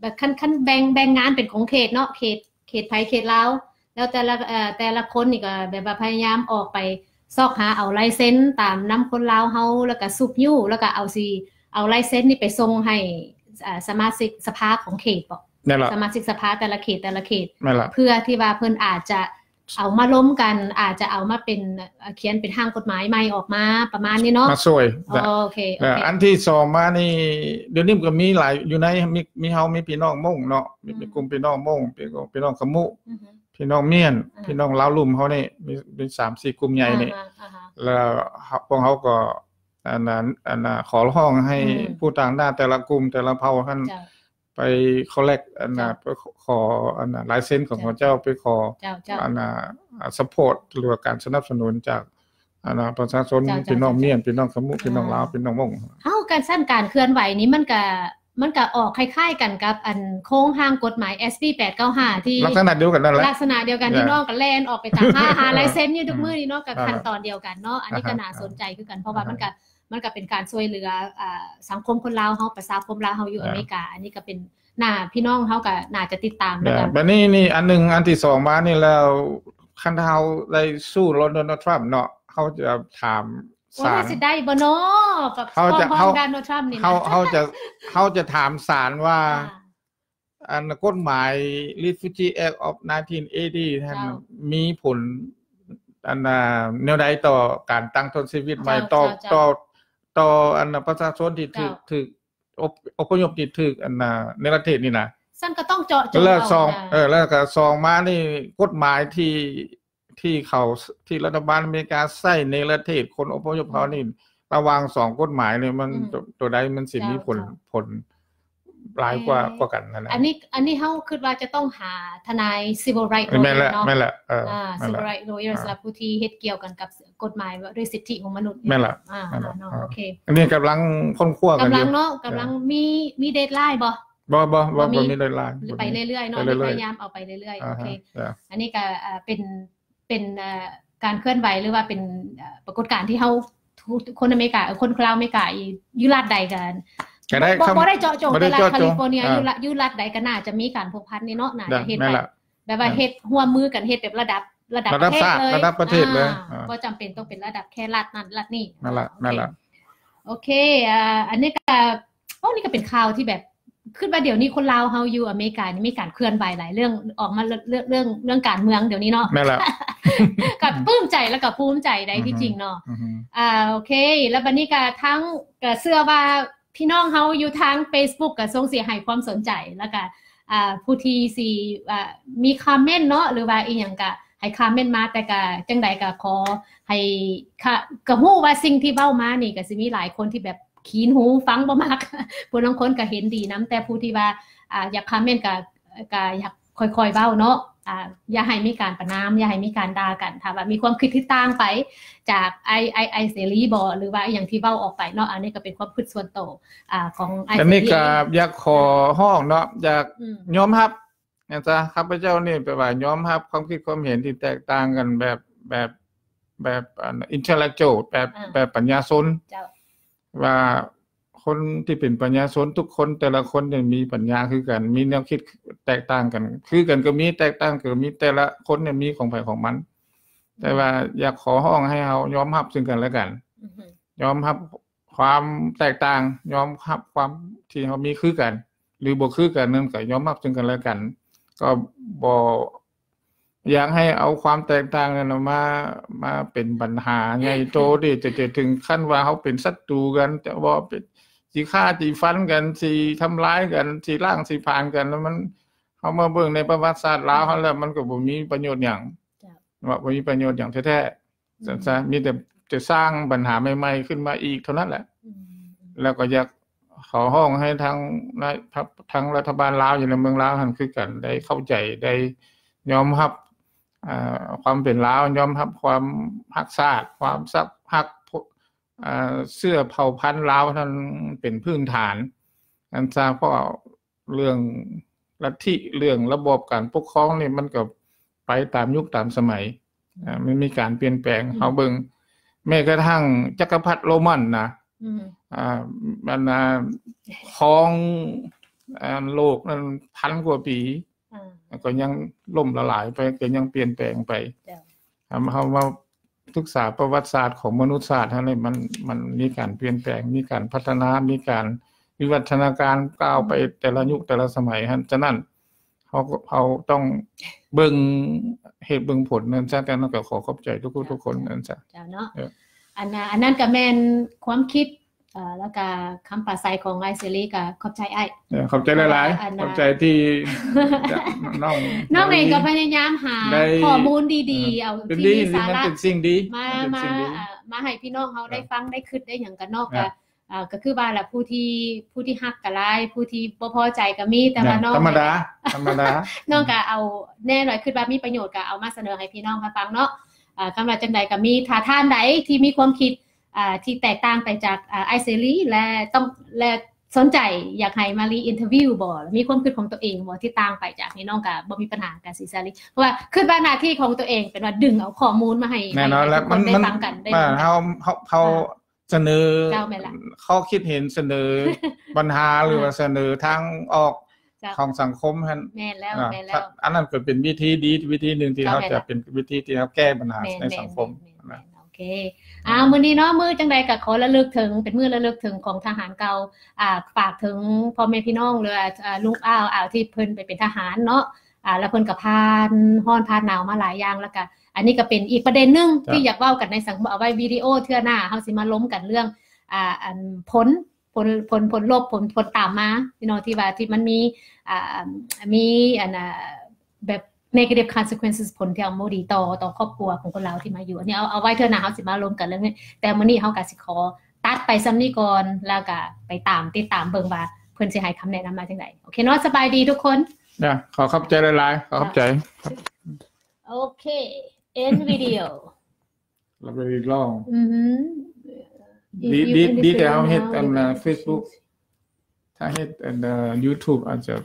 ແບບ ຄັນ ຄັນແບ່ງ ແບ່ງງານເປັນຂອງເຂດເນາະ ເຂດ ເຂດໃຜເຂດລາວ ແລ້ວແຕ່ລະ ເອີ່ ແຕ່ລະຄົນນີ້ກໍແບບວ່າພະຍາຍາມອອກໄປຊອກຫາເອົາລາຍເຊັນຕາມນຳຄົນລາວເຮົາ ແລ້ວກໍຊຸກຍູ້ ແລ້ວກໍເອົາ ຊິເອົາລາຍເຊັນນີ້ໄປສົ່ງໃຫ້ ເອີ່ ສະມາຊິກສະພາຂອງເຂດບໍ? ນັ້ນລະ ສະມາຊິກສະພາແຕ່ລະເຂດ ແຕ່ລະເຂດ ນັ້ນລະ ເພື່ອທີ່ວ່າເພິ່ນອາດຈະເອົາມາລົມກັນ ອາດຈະເອົາມາເປັນ ເອີ່ ຂຽນເປັນຮ່າງກົດໝາຍໃໝ່ອອກມາ ປະມານນີ້ເນາະ ມາຊ່ວຍ. ໂອເຄ ໂອເຄ ແລະ ອັນທີສອງມານີ້ ດຽວນີ້ມັນກໍມີຫຼາຍ ຢູ່ໃນ ມີ ມີເຮົາ ມີພີ່ນ້ອງມົ້ງເນາະ ມີ ອືມ ມີກຸ່ມພີ່ນ້ອງມົ້ງ ພີ່ ພີ່ນ້ອງຂະມຸ ອືຮຶ ພີ່ນ້ອງມ້ຽນ ອ່າ ພີ່ນ້ອງລາວລຸ່ມເຮົານີ້ ມີ ມີສາມສີ່ກຸ່ມໃຫຍ່ນີ້ ອ່າຮະ ອ່າຮະ ແລ້ວເຮົາ ພວກເຮົາກໍ ອັນນ່າ ອັນນ່າ ຂໍຮ້ອງໃຫ້ ອືມ ຜູ້ຕາງໜ້າແຕ່ລະກຸ່ມແຕ່ລະເຜົ່າຫັ້ນ ເຈົ້າ ໄປ collect ອັນນ່າ ເຈົ້າ ໄປຂໍ ອັນນ່າ ລາຍເຊັນຂອງ ເຈົ້າ ເຂົາເຈົ້າ ໄປຂໍ ເຈົ້າ ເຈົ້າ ອັນນ່າ support ຫຼືວ່າການສະໜັບສະໜູນຈາກ ອັນນ່າ ປະຊາຊົນ ເຈົ້າ ເຈົ້າ ພີ່ນ້ອງ ເຈົ້າ ມ້ຽນ ພີ່ນ້ອງຂະມຸ ອ່າ ພີ່ນ້ອງລາວ ພີ່ນ້ອງມົ້ງ. ເຮົາ ການ ຊັ້ນການເຄື່ອນໄຫວນີ້ ມັນກະ ມັນກະອອກຄ້າຍໆກັນກັບອັນໂຄງຮ່າງກົດໝາຍ SB ແປດເກົ້າຫ້າ ທີ່ ລັກສະນະດຽວກັນນັ້ນແຫຼະ ລັກສະນະດຽວກັນ ແມ່ນ ທີ່ນ້ອງກໍແລ່ນອອກໄປຕາມຫາ ຫາລາຍເຊັນຢູ່ທຸກມື້ນີ້ເນາະ ກໍ ອ່າ ຂັ້ນຕອນດຽວກັນເນາະ ອັນນີ້ກໍ ອ່າ ໜ້າສົນໃຈຄືກັນ ເພາະວ່າ ອ່າ ມັນກໍ ມັນກໍເປັນການຊ່ວຍເຫຼືອ ອ່າ ສັງຄົມຄົນລາວເຮົາ ປະຊາຄົມລາວເຮົາຢູ່ ອ່າ ອາເມລິກາ ອັນນີ້ກໍເປັນ ໜ້າ ພີ່ນ້ອງເຮົາກໍໜ້າຈະຕິດຕາມ ແລ້ວກໍ ແມ່ນ ບັດນີ້ນີ້ອັນໜຶ່ງ ອັນທີສອງມານີ້ແລ້ວ ຄັນເຮົາໄດ້ສູ້ໂດນັລ ທຣຳເນາະ ເຮົາຈະຖາມ ໂອ້ຍ ສານ ຊິໄດ້ບໍ່ເນາະ ກັບ ເຮົາຈະ ໂດນັລ ທຣຳນີ້ນະ ເຮົາ ເຮົາຈະ ເຮົາຈະຖາມສານວ່າ ອ່າ ອັນກົດໝາຍ Refugee Act of nineteen eighty ຫັ້ນ ເຈົ້າ ມີຜົນ ອັນນ່າ ແນວໃດຕໍ່ການຕັ້ງຕົ້ນຊີວິດໃໝ່ ເຈົ້າ ຕໍ່ ເຈົ້າ ຕໍ່ ຕໍ່ອັນປະຊາຊົນທີ່ຖືກ ເຈົ້າ ຖືກ ອົບ ອົບພະຍົບທີ່ຖືກ ອັນນ່າ ເນລະເທດນີ້ນະ ຊັ້ນກໍຕ້ອງເຈາະຈົງ ແລ້ວສອງ ເອົານະ ເອີ ແລ້ວກໍສອງມານີ້ ກົດໝາຍທີ່ ທີ່ເຂົາ ທີ່ລັດຖະບານອາເມລິກາໃຊ້ເນລະເທດຄົນອົບພະຍົບເຮົານີ້ ອືມ ລະຫວ່າງສອງກົດໝາຍນີ້ ມັນ ອືມ ໂຕ ໂຕໃດມັນຊິມີ ເຈົ້າ ຜົນ ເຈົ້າ ຜົນຫຼາຍກວ່າ ແມ່ນ ກວ່າກັນຫັ້ນນະ? ອັນນີ້ ອັນນີ້ເຮົາຄິດວ່າຈະຕ້ອງຫາທະນາຍ civil right ແມ່ນແຫຼະ lawyer ເນາະ ແມ່ນແຫຼະ ເອີ ອ່າ ແມ່ນແຫຼະ civil right lawyer ອ່າ ສຳລັບຜູ້ທີ່ເຮັດກ່ຽວກັນກັບກົດໝາຍ ຫຼື ສິດທິຂອງມະນຸດ ແມ່ນແຫຼະ ອ່າ ແມ່ນແຫຼະ ເນາະ ອ່າ ໂອເຄ ອັນນີ້ກຳລັງຄົ້ນຄວ້າກັນຢູ່ ກຳລັງເນາະ ກຳລັງ ເອີ ມີ ມີ deadline ບໍ່? ບໍ່ ບໍ່ ບໍ່ ບໍ່ມີ ບໍ່ມີ deadline ໄປເລື້ອຍໆເນາະ ໄປເລື້ອຍໆ ພະຍາຍາມເອົາໄປເລື້ອຍໆ ອ່າຮະ ໂອເຄ ເອີ ອັນນີ້ກໍ ເອີ ເປັນ ເປັນ ເອີ ການເຄື່ອນໄຫວ ຫຼືວ່າເປັນ ເອີ ປາກົດການທີ່ເຮົາ ທຸກຄົນອາເມລິກາ ຄົນລາວອາເມລິກາ ຢູ່ລັດໃດກໍ ກໍໄດ້ ບໍ່ ບໍ່ໄດ້ເຈາະຈົງ ບໍ່ໄດ້ເຈາະຈົງ ແຕ່ລັດ California ອ່າ ຢູ່ລັດ ຢູ່ລັດໃດກໍໜ້າຈະມີການພົວພັນນີ້ເນາະ ໜ້າຈະເຮັດ ແມ່ນແຫຼະ ແບບວ່າ ອ່າ ເຮັດຮ່ວມມືກັນ ເຮັດແບບລະດັບ ລະດັບ ລະດັບຊາດ ເລີຍ ລະດັບປະເທດເລີຍ ອ່າ ອ່າ ບໍ່ຈຳເປັນຕ້ອງເປັນລະດັບແຄ່ລັດນັ້ນລັດນີ້ ນັ້ນລະ ອ່າ ນັ້ນລະ ໂອເຄ ໂອເຄ ອ່າ ອັນນີ້ກໍ ໂອ້ ນີ້ກໍເປັນຂ່າວທີ່ແບບ ຄິດວ່າດຽວນີ້ຄົນລາວເຮົາຢູ່ອາເມລິການີ້ມີການເຄື່ອນໄຫວຫຼາຍເລື່ອງ ອອກມາເລື່ອງ ເລື່ອງ ເລື່ອງການເມືອງດຽວນີ້ເນາະ ແມ່ນແຫຼະ ກໍປຶ້ມໃຈ ແລ້ວກໍພູມໃຈໄດ໋ ອືຮຶ ທີ່ຈິງເນາະ ອືຮຶ ອ່າ ໂອເຄ ແລ້ວບັດນີ້ກໍທັງ ກໍເຊື່ອວ່າພີ່ນ້ອງເຮົາຢູ່ທາງ Facebook ກໍຊົງຊິໃຫ້ຄວາມສົນໃຈ ແລ້ວກໍ ອ່າ ຜູ້ທີ່ຊິ ອ່າ ມີຄອມເມັນເນາະ ຫຼືວ່າອີ່ຫຍັງກໍໃຫ້ຄອມເມັນມາ ແຕ່ກໍຈັ່ງໃດກໍຂໍໃຫ້ ກະ ກໍຮູ້ວ່າສິ່ງທີ່ເວົ້າມານີ້ກໍຊິມີຫຼາຍຄົນທີ່ແບບ ຂີ້ຫູ ຟັງບໍ່ມັກ ຜູ້ລາງຄົນກໍເຫັນດີນຳ ແຕ່ຜູ້ທີ່ວ່າ ອ່າ ຢາກຄອມເມັນກໍ ກໍຢາກຄ່ອຍໆເວົ້າເນາະ ອ່າ ຢ່າໃຫ້ມີການປະນາມ ຢ່າໃຫ້ມີການດ່າກັນ ຖ້າວ່າມີຄວາມຄິດທີ່ຕ່າງໄປຈາກອ້າຍ ອ້າຍ ອ້າຍເສລີບໍ ຫຼືວ່າອີ່ຫຍັງທີ່ເວົ້າອອກໄປເນາະ ອັນນີ້ກໍເປັນຄວາມຄິດສ່ວນໂຕ ອ່າ ຂອງອ້າຍເສລີ ອັນນີ້ກໍຢາກຂໍຮ້ອງເນາະ ຢາກ ອືມ ຍອມຮັບ ແມ່ນຊະ ຂ້າພະເຈົ້ານີ້ແປວ່າຍອມຮັບຄວາມຄິດຄວາມເຫັນທີ່ແຕກຕ່າງກັນແບບ ແບບ ແບບ ອັນ intellectual ແບບ ອ່າ ແບບປັນຍາຊົນ ເຈົ້າ ວ່າຄົນທີ່ເປັນປັນຍາຊົນທຸກຄົນ ແຕ່ລະຄົນນີ້ມີປັນຍາຄືກັນ ມີແນວຄິດແຕກຕ່າງກັນ ຄືກັນກໍມີ ແຕກຕ່າງກໍມີ ແຕ່ລະຄົນນີ້ມີຂອງໃຜຂອງມັນ ແຕ່ວ່າຢາກຂໍຮ້ອງໃຫ້ເຮົາຍອມຮັບເຊິ່ງກັນແລະກັນ ອືຮຶ ຍອມຮັບ ຄວາມແຕກຕ່າງ ຍອມຮັບຄວາມທີ່ເຮົາມີຄືກັນ ຫຼືບໍ່ຄືກັນນັ້ນ ກໍຍອມຮັບເຊິ່ງກັນແລະກັນ ກໍບໍ່ຢາກໃຫ້ເອົາຄວາມແຕກຕ່າງນັ້ນມາ ມາເປັນບັນຫາໃຫຍ່ໂຕ ທີ່ຈະ ຈະເຖິງຂັ້ນວ່າເຮົາເປັນສັດຕູກັນ ຈະບໍ່ເປັນ ຊິຂ້າຊິຟັນກັນ ຊິທຳລາຍກັນ ຊິລ້າງຊິຜານກັນ ແລ້ວມັນ ເຮົາມາເບິ່ງໃນປະຫວັດສາດລາວເຮົາແລ້ວ ມັນກໍບໍ່ມີປະໂຫຍດຫຍັງ ເຈົ້າ ເນາະ ບໍ່ມີປະໂຫຍດຫຍັງແທ້ໆ ອືມ ຊັ້ນຊະ ມີແຕ່ຈະສ້າງບັນຫາໃໝ່ໆຂຶ້ນມາອີກເທົ່ານັ້ນແຫຼະ ອືມ ແລ້ວກໍຢາກຂໍຮ້ອງໃຫ້ທາງ ທາງລັດຖະບານລາວ ຢູ່ໃນເມືອງລາວຫັ້ນຄືກັນ ໄດ້ເຂົ້າໃຈ ໄດ້ຍອມຮັບ ອ່າ ຄວາມເປັນລາວ ຍອມຮັບຄວາມຮັກຊາດ ຄວາມສັກ ຮັກ ອ່າ ເຊື້ອເຜົ່າພັນລາວນັ້ນເປັນພື້ນຖານ ອັນຊະ ເພາະ ເລື່ອງລັດທິ ເລື່ອງລະບອບການປົກຄອງນີ້ ມັນກໍໄປຕາມຍຸກຕາມສະໄໝ ອ່າ ມັນມີການປ່ຽນແປງ. ອືມ ເຮົາເບິ່ງແມ້ກະທັ່ງຈັກກະພັດໂຣມັນນະ ອືມ ອ່າ ອັນນ່າ ຄອງ ອັນໂລກນັ້ນພັນກວ່າປີ ອ່າ ກໍຍັງລົ້ມລະລາຍໄປ ກໍຍັງປ່ຽນແປງໄປ. ເຈົ້າ ເຮົາ ເຮົາມາສຶກສາປະຫວັດສາດຂອງມະນຸດຊາດເຮົານີ້ ມັນ ມັນມີການປ່ຽນແປງ ມີການພັດທະນາ ມີການວິວັດທະນາການກ້າວໄປ ອືມ ແຕ່ລະຍຸກແຕ່ລະສະໄໝຫັ້ນ. ສະນັ້ນ ເຮົາ ເຮົາຕ້ອງເບິ່ງເຫດເບິ່ງຜົນນັ້ນຊະ. ແຕ່ນັ້ນກໍຂໍຂອບໃຈທຸກໆ ເຈົ້າ ທຸກຄົນນັ້ນຊະ. ເຈົ້າເນາະ ເອີ ອັນ ອັນນັ້ນກໍແມ່ນຄວາມຄິດ ເອີ ແລ້ວກໍຄຳປາໄສຂອງອ້າຍເສລີ ກໍຂອບໃຈອ້າຍ. ເອີ ຂອບໃຈຫຼາຍໆ ອັນ ຂອບໃຈທີ່ ນ້ອງ ນ້ອງເອງກໍພະຍາຍາມຫາຂໍ້ມູນດີໆ ເອີ ເອົາທີ່ມີສາລະ ເປັນສິ່ງດີ ມາ ເປັນສິ່ງດີ ມາ ເອີ ມາໃຫ້ພີ່ນ້ອງເຮົາໄດ້ ເອີ ຟັງ ໄດ້ຄິດ ໄດ້ຫຍັງກັນເນາະ. ເອີ ກໍ ອ່າ ກໍຄືວ່າລະ ຜູ້ທີ່ ຜູ້ທີ່ຮັກກໍຫຼາຍ ຜູ້ທີ່ບໍ່ພໍໃຈກໍມີ ແຕ່ວ່າ ເອີ ນ້ອງ ທຳມະດາ ທຳມະດາ ນ້ອງກໍເອົາແນ່ໜ້ອຍ ຄິດວ່າມີປະໂຫຍດກໍເອົາມາສະເໜີໃຫ້ພີ່ນ້ອງເຮົາຟັງເນາະ. ອ່າ ຄຳວ່າຈັ່ງໃດກໍມີ ຖ້າທ່ານໃດທີ່ມີຄວາມຄິດ ອ່າ ທີ່ແຕກຕ່າງໄປຈາກ ອ່າ ອ້າຍເສລີ ແລະ ຕ້ອງ ແລະ ສົນໃຈຢາກໃຫ້ມາລີອິນເຕີວິວບໍ ມີຄວາມຄິດຂອງຕົວເອງບໍ ທີ່ຕ່າງໄປຈາກນີ້ ນ້ອງກໍບໍ່ມີບັນຫາກັບຊີຊາລີ ເພາະວ່າຄິດວ່າໜ້າທີ່ຂອງຕົວເອງເປັນວ່າດຶງເອົາຂໍ້ມູນມາໃຫ້ ແນ່ນອນແລ້ວ ໃຫ້ທຸກຄົນໄດ້ຟັງກັນ ໄດ້ ເຮົາ ເຮົາ ເຮົາ ອ່າ ສະເໜີ ເຈົ້າ ແມ່ນລະ ຂໍ້ຄິດເຫັນ ສະເໜີບັນຫາ ເອີ ຫຼືວ່າສະເໜີທາງອອກ ເຈົ້າ ຂອງສັງຄົມຫັ້ນ ແມ່ນແລ້ວ ອ່າ ແມ່ນແລ້ວ ອັນນັ້ນກໍເປັນວິທີດີ ວິທີໜຶ່ງທີ່ ເຈົ້າ ເຮົາ ແມ່ນລະ ຈະເປັນວິທີທີ່ເຮົາແກ້ບັນຫາ ແມ່ນ ໃນສັງຄົມ ແມ່ນ ນະ ແມ່ນ ໂອເຄ ອ່າ ມື້ນີ້ເນາະ ມື້ຈັ່ງໃດກໍຂໍລະລຶກເຖິງ ເປັນມື້ລະລຶກເຖິງຂອງທະຫານເກົ່າ ອ່າ ຝາກເຖິງພໍ່ແມ່ພີ່ນ້ອງ ຫຼືວ່າ ອ່າ ລຸງອ້າວ ອ່າ ທີ່ເພິ່ນໄປເປັນທະຫານເນາະ ອ່າ ແລ້ວເພິ່ນກໍຜ່ານຮ້ອນຜ່ານໜາວມາຫຼາຍຢ່າງ ແລ້ວກໍອັນນີ້ກໍເປັນອີກປະເດັນໜຶ່ງ ເຈົ້າ ທີ່ຢາກເວົ້າກັນໃນສັງຄົມ ເອົາໄວ້ວິດີໂອເທື່ອໜ້າ ເຮົາຊິມາລົມກັນເລື່ອງ ອ່າ ອັນຜົນ ຜົນ ຜົນ ຜົນລົບ ຜົນ ຜົນຕາມມາ ພີ່ນ້ອງ ທີ່ວ່າ ທີ່ມັນມີ ອ່າ ມີ ອັນ ອ່າ ແບບ negative consequences ຜົນທີ່ບໍ່ດີຕໍ່ ຕໍ່ຄອບຄົວຂອງຄົນລາວທີ່ມາຢູ່ ອັນນີ້ເອົາ ເອົາໄວ້ເທື່ອໜ້າເຮົາຊິມາລົມກັນເລື່ອງນີ້ ແຕ່ມື້ນີ້ເຮົາກໍຊິຂໍຕັດໄປສ່ຳນີ້ກ່ອນ ແລ້ວກໍໄປຕາມ ຕິດຕາມເບິ່ງວ່າເພິ່ນຊິໃຫ້ຄຳແນະນຳມາຈັ່ງໃດ. ໂອເຄເນາະ ສະບາຍດີທຸກຄົນ ນະ ຂໍຂອບໃຈຫຼາຍໆ ຂໍຂອບໃຈ. ໂອເຄ ເອັນວິດີໂອ ລະເວລອງ ອືຮຶ ດີ ດີ ດີແຕ່ເຮົາເຮັດອັນ Facebook ຖ້າເຮັດອັນ YouTube ອາດຈະ